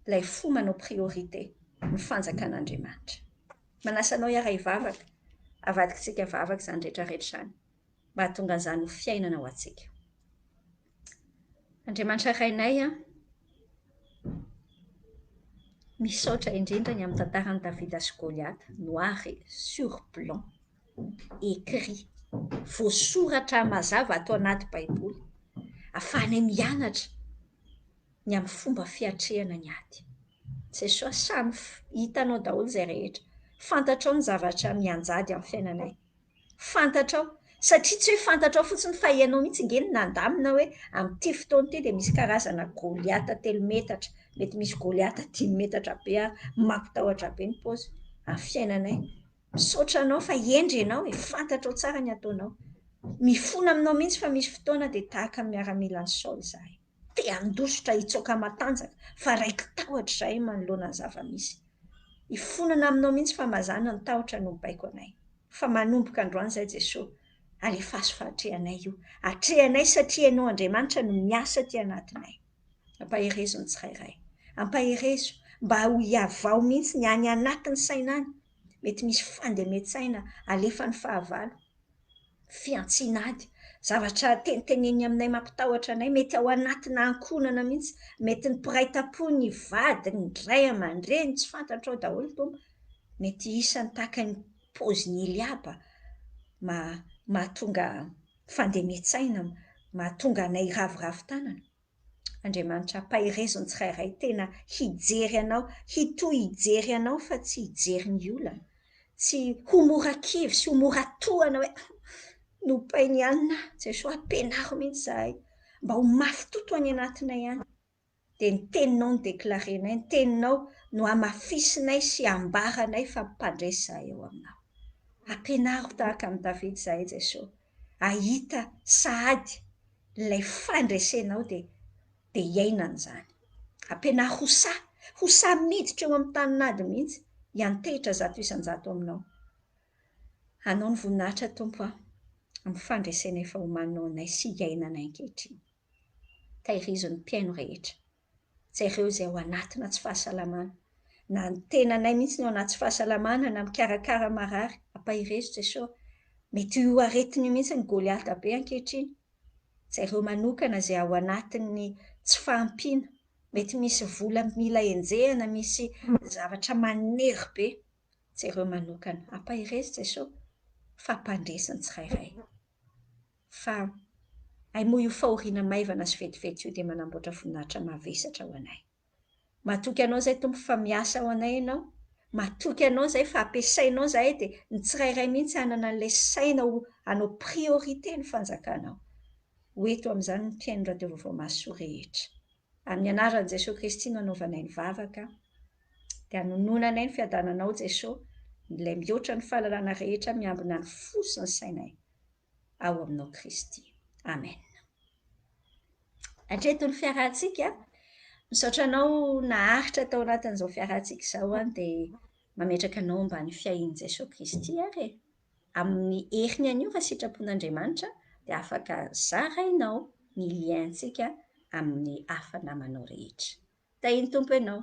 ilay fo manao priorité. ny fanjakan'Andriamanitra. Manasa anao hiara-hivavaka, avadikitsika vavaka izany rehetra rehetra izany, mba hahatonga an'izany ho fiainana ho antsika. Andriamanitra Rainay an, misaotra indrindra ny amin'ny tantaran'i Davida sy Goliata, noir et sur blanc, écrit, voasoratra mazava ato anaty Baiboly, ahafahanay mianatra ny amin'ny fomba fiatrehana ny ady. Jesosy, samy hitanao daholo izay rehetra. Fantatrao ny zavatra mianjady amin'ny fiainanay. Fantatrao, satria tsy hoe fantatrao fotsiny fa ianao mihitsy ange no nandamina hoe amin'ity fotoana ity dia misy karazana Goliata telo metatra, mety misy Goliata dimy metatra be ary, mampitahotra be ny paoziny amin'ny fiainanay. Misaotra anao fa hendry ianao e, fantatrao tsara ny ataonao. Mifona aminao mihitsy fa misy fotoana dia tahaka ny miaramilan'i Saoly izahay. Te handositra hitsoaka matanjaka fa raiki-tahotra izahay manoloana ny zava-misy. Ifonana aminao mihitsy fa mazàna ny tahotra no mibaiko anay. Fa manomboka androany izay Jesoa, alefaso fa atrehanay io. Atrehanay satria Ianao Andriamanitra no miasa aty anatinay. Ampaherezo ny tsirairay. Ampaherezo mba ho hihavao mihitsy ny any anatin'ny saina any. Mety misy fandemen-tsaina alefan'ny fahavalo. Fihantsiana ady, zavatra teniteneniny aminay mampitahotra anay, mety ao anatina ankohonana mihitsy, mety ny mpiray tampo, ny vady, ny ray aman-dreny, tsy fantatrao daholo Tompo, mety isan'ny tahaka ny paozin'i Eliaba mahatonga fandemen-tsaina, mahatonga anay hiraviravy tanana. Andriamanitra ampaherezo ny tsirairay tena hijery anao, hitohy hijery anao fa tsy hijery ny olana, tsy ho mora kivy sy ho mora tohana hoe nopainy anona Jesoa ampianaro mihitsy izahay mba ho mafy toto any anatinay any dia ny teninao no déclarer-nay, ny teninao no hamafisinay sy ambaranay fa mpandresy izahay ao aminao. Ampianaro tahaka an'i Davida izahay Jesoa hahita sahady ilay fandresenao dia dia hiainana izany. Ampianaro ho sahy, ho sahy miditra eo amin'ny tanin'ady mihitsy, hiantehitra 100% aminao. Anao ny voninahitra Tompo a, amin'ny fandresena efa omaninao anay sy iainanay ankehitriny. Tahirizo ny mpihaino rehetra. Jereo izay ao anatina tsy fahasalamana. Na ny tenanay mihitsy no ao anaty tsy fahasalamana na mikarakara marary. Ampaherezo Jesoa. Mety io aretina io mihitsy ny Goliata be ankehitriny. Jereo manokana izay ao anatin'ny tsy fahampiana. Mety misy vola mila enjehina, misy zavatra manery be. Jereo manokana. Ampaherezo Jesoa fa mpandresy ny tsirairay. Fa hay moa io fahoriana maivana sy vetivety io dia manamboatra voninahitra mavesatra ho anay. Matoky anao izay Tompo fa miasa ho anay Ianao, matoky anao izay fa ampiasainao izahay dia ny tsirairay mihitsy hanana an'ilay saina ho hanao priorité ny fanjakanao. Ho eto amin'izany ny mpihaino Radio Vaovao Mahasoa rehetra. Amin'ny anaran'i Jesoa Kristy no anaovanay ny vavaka dia anononanay ny fiadananao Jesoa, ilay mihoatra ny fahalalana rehetra miambina ny fo sy ny sainay. ao aminao Kristy. Amen. Hatreto ny fiarahantsika. Misaotra anao naharitra tao anatin'izao fiarahantsika izao an, dia mametraka anao ambany fiahian'i Jesoa Kristy ary e. Amin'ny heriny anio raha sitrapon'Andriamanitra dia afaka zarainao ny lien-tsika amin'ny hafa namanao rehetra. Tahian'ny Tompo ianao.